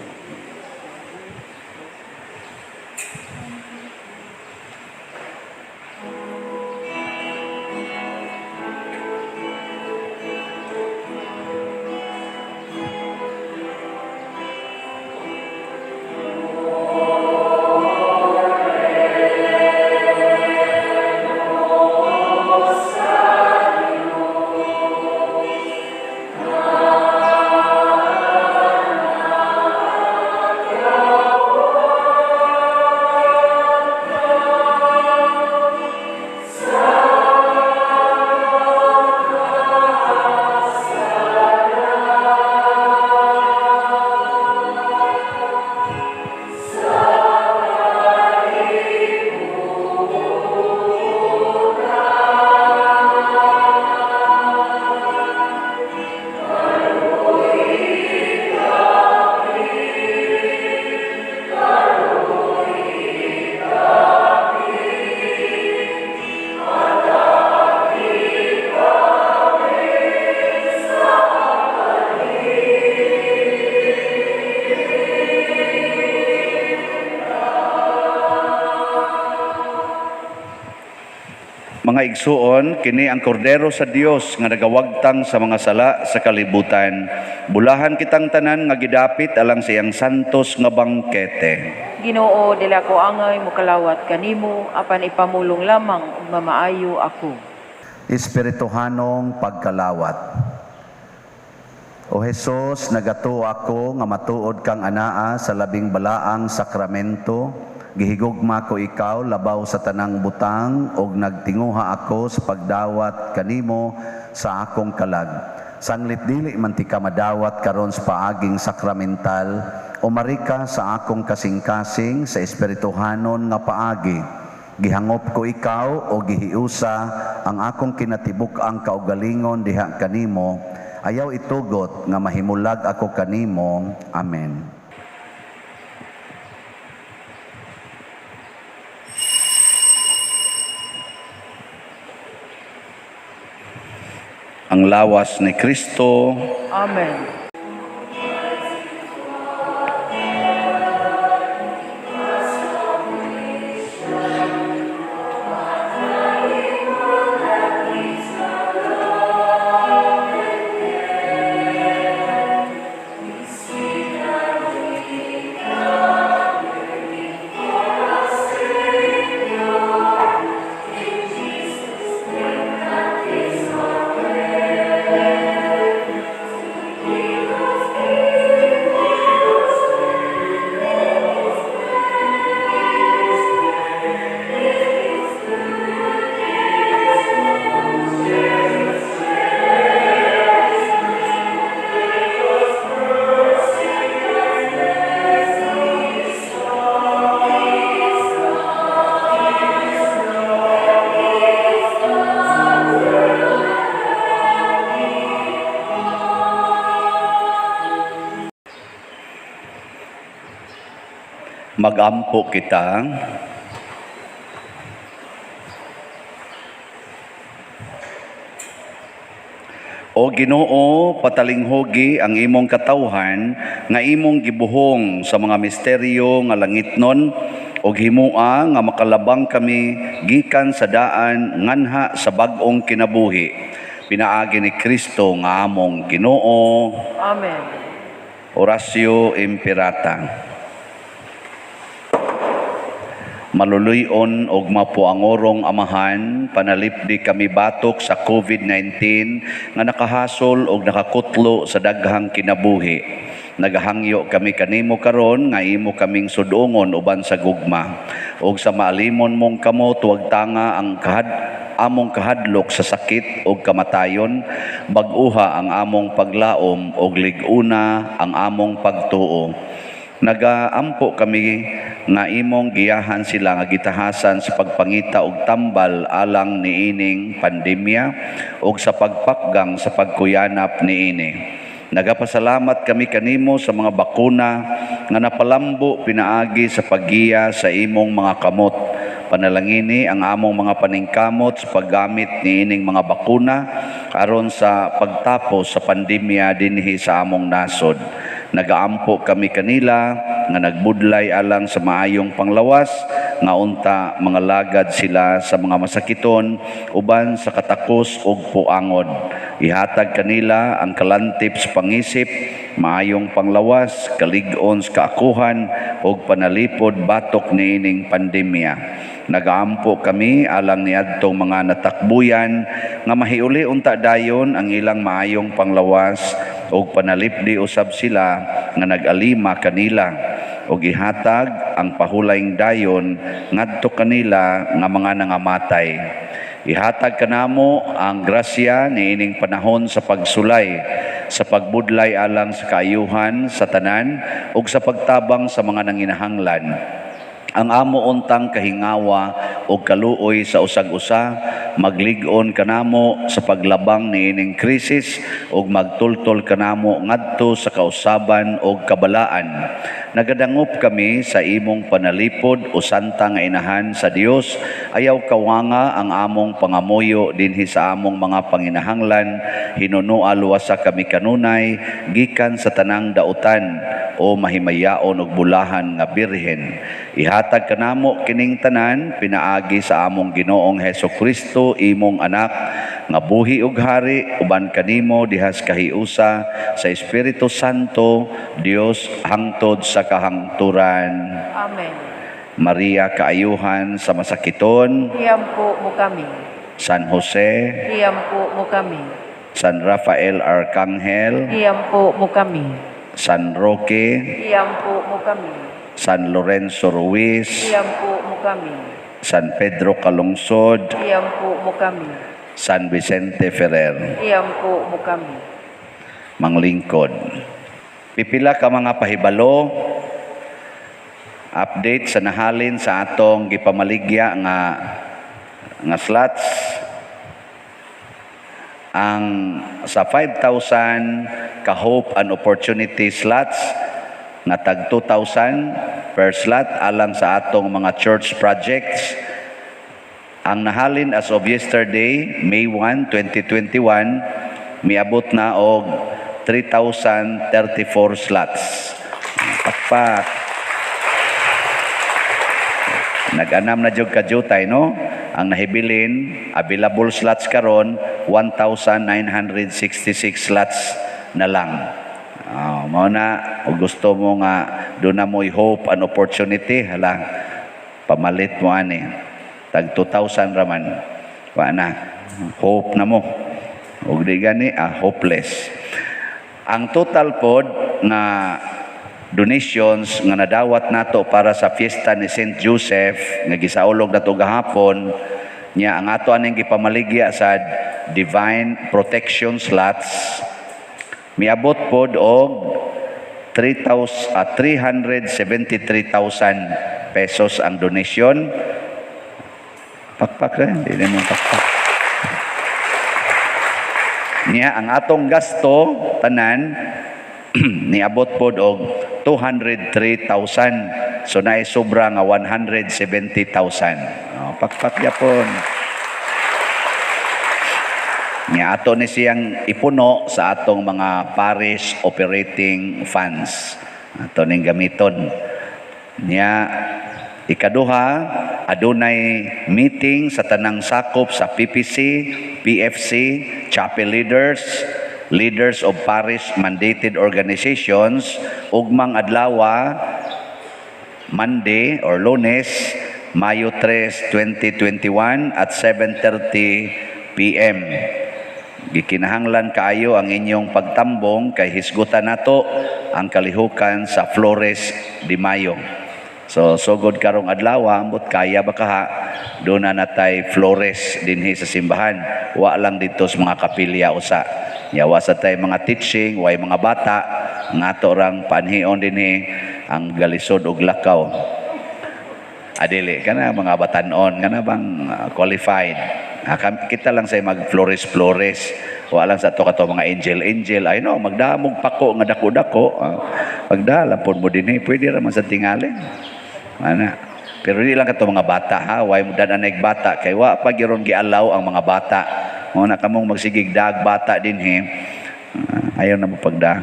Mga igsuon, kini ang kordero sa Dios nga nagawagtang sa mga sala sa kalibutan. Bulahan kitang tanan nga gidapit alang sa iyang santos nga bangkete. Ginoo, dili ako angay mokalawat kanimo, apan ipamulong lamang ug mamaayo ako. Espirituhanong pagkalawat. O Hesus, nagatuo ako nga matuod kang anaa sa labing balaang sakramento. Gihigugma ko ikaw labaw sa tanang butang og nagtinguha ako sa pagdawat kanimo sa akong kalag. Sanglit dili man ti ka madawat karon sa paaging sakramental, umari ka sa akong kasing-kasing sa espirituhanon nga paagi. Gihangop ko ikaw o gihiusa ang akong kinatibuk-ang kaugalingon diha kanimo. Ayaw itugot nga mahimulag ako kanimo. Amen. Ang lawas ni Kristo. Amen. Magampo kita. O Ginoo, patalinghugi ang imong katawhan nga imong gibuhong sa mga misteryo nga langitnon og himua nga makalabang kami gikan sa daan nganha sa bag-ong kinabuhi. Pinaagi ni Kristo nga among Ginoo. Amen. Oratio Imperata. Maluluyon og mapuangorong Amahan, panalipdi kami batok sa COVID-19 nga nakahasol og nakakutlo sa daghang kinabuhi. Nagahangyo kami kanimo karon nga imo kaming sudungon uban sa gugma. Og sa maalimon mong kamot, wag tanga ang among kahadlok sa sakit ug kamatayon. Bag-uha ang among paglaom ug lig-una ang among pagtuo. Nagaampo kami nga imong giyahan sila nga gitahasan sa pagpangita og tambal alang niining pandemya ug sa pagpakgang sa pagkuyanap niini. Nagapasalamat kami kanimo sa mga bakuna nga napalambo pinaagi sa paggiya sa imong mga kamot. Panalangini ang among mga paningkamot sa paggamit niining mga bakuna aron sa pagtapos sa pandemya dinhi sa among nasod. Nagaampo kami kanila nga nagbudlay alang sa maayong panglawas, nga unta mangalagad sila sa mga masakiton uban sa katakos ug puangod. Ihatag kanila ang kalantip sa pangisip, maayong panglawas, kalig-on sa kaakuhan ug panalipod batok niining pandemya. Nagaampo kami alang niadtong mga natakbuyan nga mahiuli unta dayon ang ilang maayong panglawas ug panalipdi usab sila nga nag-alima kanila ug ihatag ang pahulayng dayon ngadto kanila nga mga nangamatay. Ihatag kanamo ang grasya niining panahon sa pagsulay, sa pagbudlay alang sa kaayuhan sa tanan ug sa pagtabang sa mga nanginahanglan. Ang amo untang kahingawa o kaluoy sa usag-usa, maglig-on kanamo sa paglabang niining krisis ug magtultol kanamo ngadto sa kausaban og kabalaan. Nagadangop kami sa imong panalipod o santa nga inahan sa Dios. Ayaw kawanga ang among pangamuyo dinhi sa among mga panginahanglan. Hinunua luwasa kami kanunay gikan sa tanang dautan o mahimayaon og bulahan nga birhen. Ihatag kanamo kining tanan pinaagi sa among Ginoong Heso Kristo, imong anak, nga buhi ug hari uban kanimo dihas kahiusa sa Espiritu Santo, Dios, hangtod sa kahangturan. Amen. Maria, kaayuhan sa masakiton, Hiyampo mo kami. San Jose, Hiyampo mo kami. San Rafael Arcangel, Hiyampo mo kami. San Roque, Hiyampo mo kami. San Lorenzo Ruiz, Hiyampo mo kami. San Pedro Calungsod, Hiyampo mo kami. San Vicente Ferrer. Hiyampo mo kami. Manglingkod. Pipila ka mga pahibalo, update sa nahalin sa atong gipamaligya nga slots. Ang sa 5,000 ka Hope and Opportunity slots nga tag 2,000 per slot alang sa atong mga church projects. Ang nahalin as of yesterday, May 1, 2021, miabot na og 3,034 slots. Pakpak. Nag-anam na jud kajutay, no? Ang nahibilin, available slots karon 1,966 slots na lang. Mao na, og gusto mo nga doon na mo'y hope and opportunity, hala, pamalit mo ani. Tag 2,000 raman. Wa na. Hope na mo. Og di gani, hopeless. Ang total pod nga donations nga nadawat nato para sa fiesta ni Saint Joseph nga gisaulog nato gahapon niya, ang ato aning gipamaligya sa Divine Protection slots, miabot pod og 3,000, 373,000 pesos ang donation. Pakpak rin, hindi mo pakpak. Niya ang atong gasto tanan niabot pod og 203,000. So naay sobra nga 170,000. Oh, pakpak yapon. Nya ato ni siyang ipuno sa atong mga parish operating funds. Ato ning gamiton. Nya ikaduha, adunay meeting sa tanang sakop sa PPC, PFC, chapel leaders, leaders of parish mandated organizations ugmang adlawa, Monday or Lunes, Mayo 3, 2021 at 7:30 p.m. Gikinahanglan kaayo ang inyong pagtambong kay hisgutan nato ang kalihukan sa Flores de Mayo. So sugod karong adlaw, ambot kaya ba kaha, duna na tay flores dinhi sa simbahan. Wa lang dito sa mga kapilya usa. Nya wa sa tay mga teaching, way mga bata, nga ato rang panhion dinhi ang galisod og lakaw. Adili kana mga batanon kana bang qualified. Kita lang say mag flores flores. Wa lang sa ato kato mga angel angel. Ay no, magdamog pako nga dako-dako. Pagdala pud mo dinhi, pwede ra man sa tingali. Ana. Pero di lang kato mga bata ha, way mo dadanay bata kay wa pa gyud gialaw ang mga bata. Mo na kamong magsigig dag bata dinhi. Ayaw na mo pagda.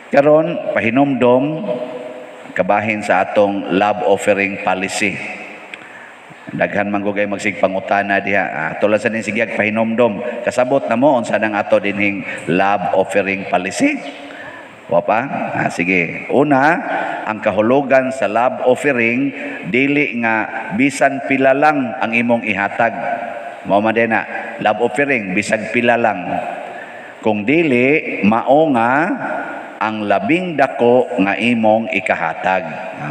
Karon pahinomdom kabahin sa atong love offering policy. Daghan man gugay magsig pangutana diha. Tulad sa ning sigyag pahinomdom, kasabot na mo unsa nang ato dinhing love offering policy. Wa pa? Sige. Una, ang kahulugan sa love offering dili nga bisan pila lang ang imong ihatag. Mao man din na love offering bisag pila lang. Kung dili mao nga ang labing dako nga imong ikahatag.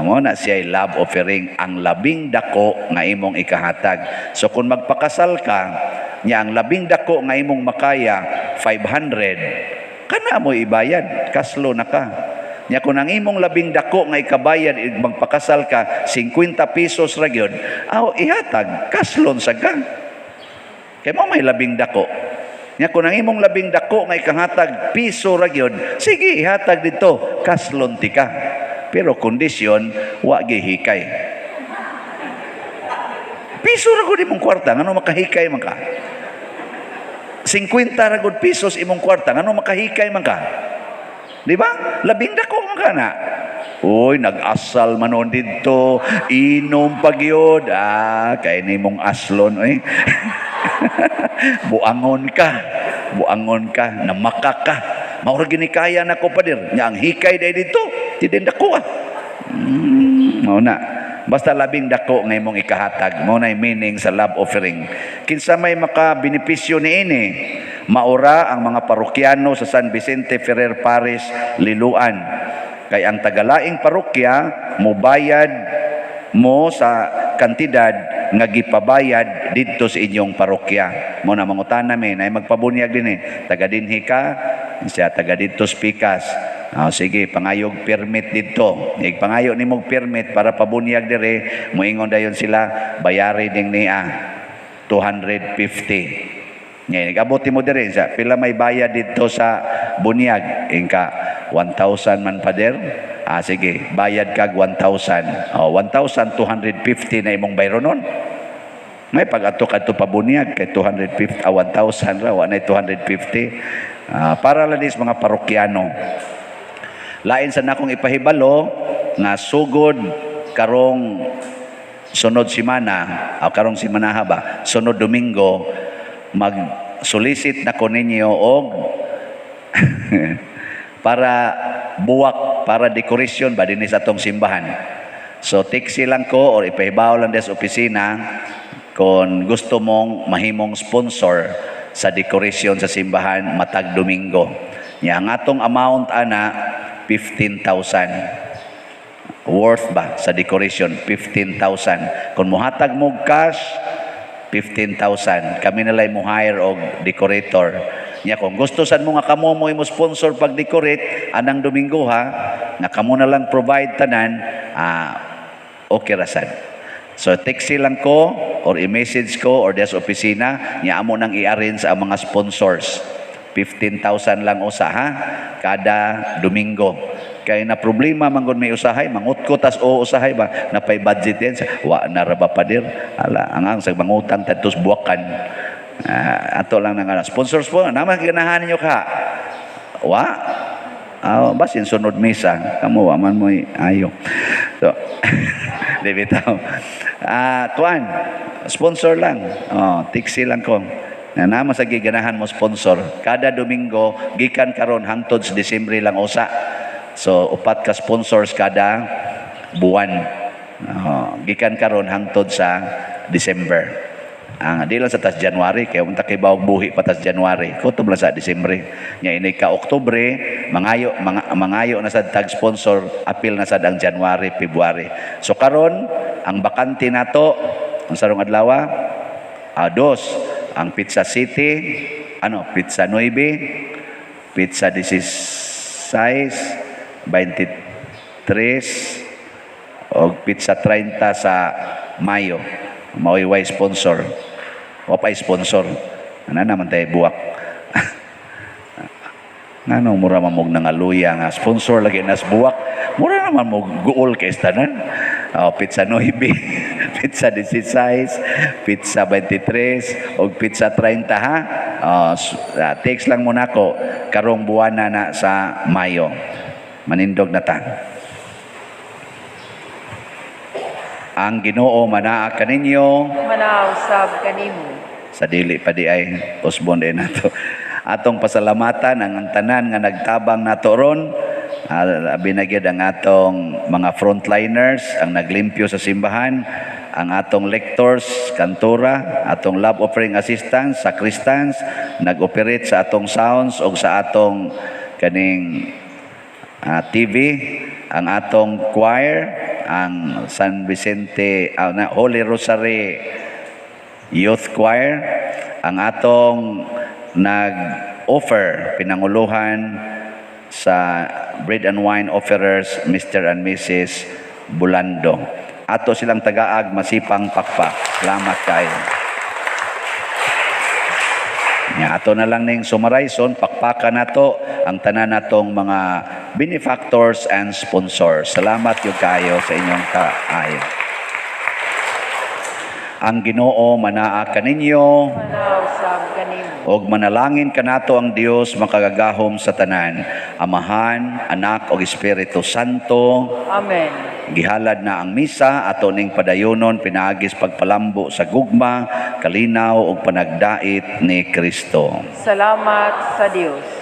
Mao na siya love offering, ang labing dako nga imong ikahatag. So kung magpakasal ka, nya ang labing dako nga imong makaya 500, kana mo ibayad, kaslo na ka. Nya kung ang imong labing dako nga ikabayad magpakasal ka 50 pesos ra gyud, aw ihatag, kaslon sa ka. Kay mo may labing dako. Nya kung ang imong labing dako nga ikahatag piso ra gyud, sige ihatag dito, kaslon ti ka. Pero kondisyon wa gihikay. Piso ra gud imong kwarta, ngano makahikay man ka? 50 ra gud pesos imong kwarta, ngano makahikay man ka? Di ba? Labing dako man ka na. Uy, nag-asal man noon didto, inom pa gyud. Kay nimong aslon oy. Buangon ka, buangon ka, namaka ka. Mao ra gini kaya nako, pader. Nya ang hikay day dito, tidin dako ah. Mao na. Basta labing dako nga imong ikahatag, mao na meaning sa love offering. Kinsa may makabenepisyo niini? Maura ang mga parokyano sa San Vicente Ferrer Parish, Liloan. Kay ang tagalaing parokya mobayad mo sa kantidad nga gipabayad didto sa inyong parokya. Mo na mangutana mi, nay magpabunyag din eh. Taga dinhi ka, siya taga didto sa Pikas. Sige, pangayog permit didto. Ig pangayo nimo permit para pabunyag dire, moingon dayon sila bayari ding niya 250. Ngayon, abot mo dire sa pila may bayad didto sa bunyag, ingka 1,000 man, pader. Sige, bayad kag 1,000. Oh, 1,250 na imong bayronon. May pag ato kadto pabunyag kay 250, 1,000 ra, wa na 250. Para lang is mga parokyano. Lain sa nakong ipahibalo nga sugod karong sunod simana, o karong simana ba, sunod Domingo, mag solicit na ko ninyo og para buwak, para decoration ba dinhi sa atong simbahan. So text lang ko or ipahibaw lang des opisina kung gusto mong mahimong sponsor sa decoration sa simbahan matag Domingo. Nya ang atong amount ana 15,000 worth ba sa decoration, 15,000. Kung muhatag mo cash 15,000, kami na mo hire og decorator. Nya kung gusto sad mo nga kamo mo imo sponsor pag decorate anang Domingo ha, nga kamo na lang provide tanan, okay ra sad. So text lang ko or i-message ko or des opisina, nya amo nang i-arrange ang mga sponsors. 15,000 lang usa ha kada Domingo. Kay na problema man gud may usahay mangutkot tas o usahay ba napay budget din wa na ra ba, pader? Ala ang sa mangutang tadtos buwakan. Ato lang nang ano. Sponsors po naman ganahan ninyo ka wa basin sunod misa kamo wa man mo'y ayo. So di bitaw, kuan, sponsor lang, oh, tiksi lang ko na naman sa giganahan mo sponsor kada Domingo gikan karon hangtod sa Disyembre lang usa. So upat ka sponsors kada buwan. Oh, gikan karon hangtod sa December. Ang di lang sa tas January kay unta kay bawag buhi pa tas January. Kutob lang sa Disyembre. Nya ini ka Oktubre, mangayo na sad tag sponsor, apil na sad ang January, February. So karon ang bakante nato ang sarong adlaw, dos ang Pizza City, ano, Pizza 9, Pizza 16, 23 og Pizza 30 sa Mayo. Mao'y way sponsor. Wa pa sponsor. Ano naman tayo buwak. Ngano mura man mog nangaluya nga sponsor lagi nas buwak. Mura naman mo guol kay tanan. Oh, pizza 9, pizza 16, pizza 23 og pizza 30 ha. Oh, text lang mo nako karong buwana na sa Mayo. Manindog na ta. Ang Ginoo manaa kaninyo. Manaa usab kanimo. Sa dili pa di ay usbon din nato. Atong pasalamatan ang tanan nga nagtabang nato ron. Labi na gyud ang atong mga frontliners, ang naglimpyo sa simbahan, ang atong lectors, kantora, atong love offering assistants, sacristans, nag-operate sa atong sounds o sa atong kaning TV, ang atong choir, ang San Vicente, na, Holy Rosary Youth Choir, ang atong nag-offer, pinanguluhan sa bread and wine offerers, Mr. and Mrs. Bulando. Ato silang tagaag, masipang pakpak. Salamat kayo. Nya, ato na lang ning sumarayson, pakpakan nato ang tanan natong mga benefactors and sponsors. Salamat yung kayo sa inyong kaayo. Ang Ginoo manaa kaninyo. Manaa usab kanimo. Og manalangin kanato ang Dios makagagahom sa tanan, Amahan, Anak ug Espiritu Santo. Amen. Gihalad na ang misa ato ning padayonon pinaagis pagpalambo sa gugma, kalinaw ug panagdait ni Kristo. Salamat sa Dios.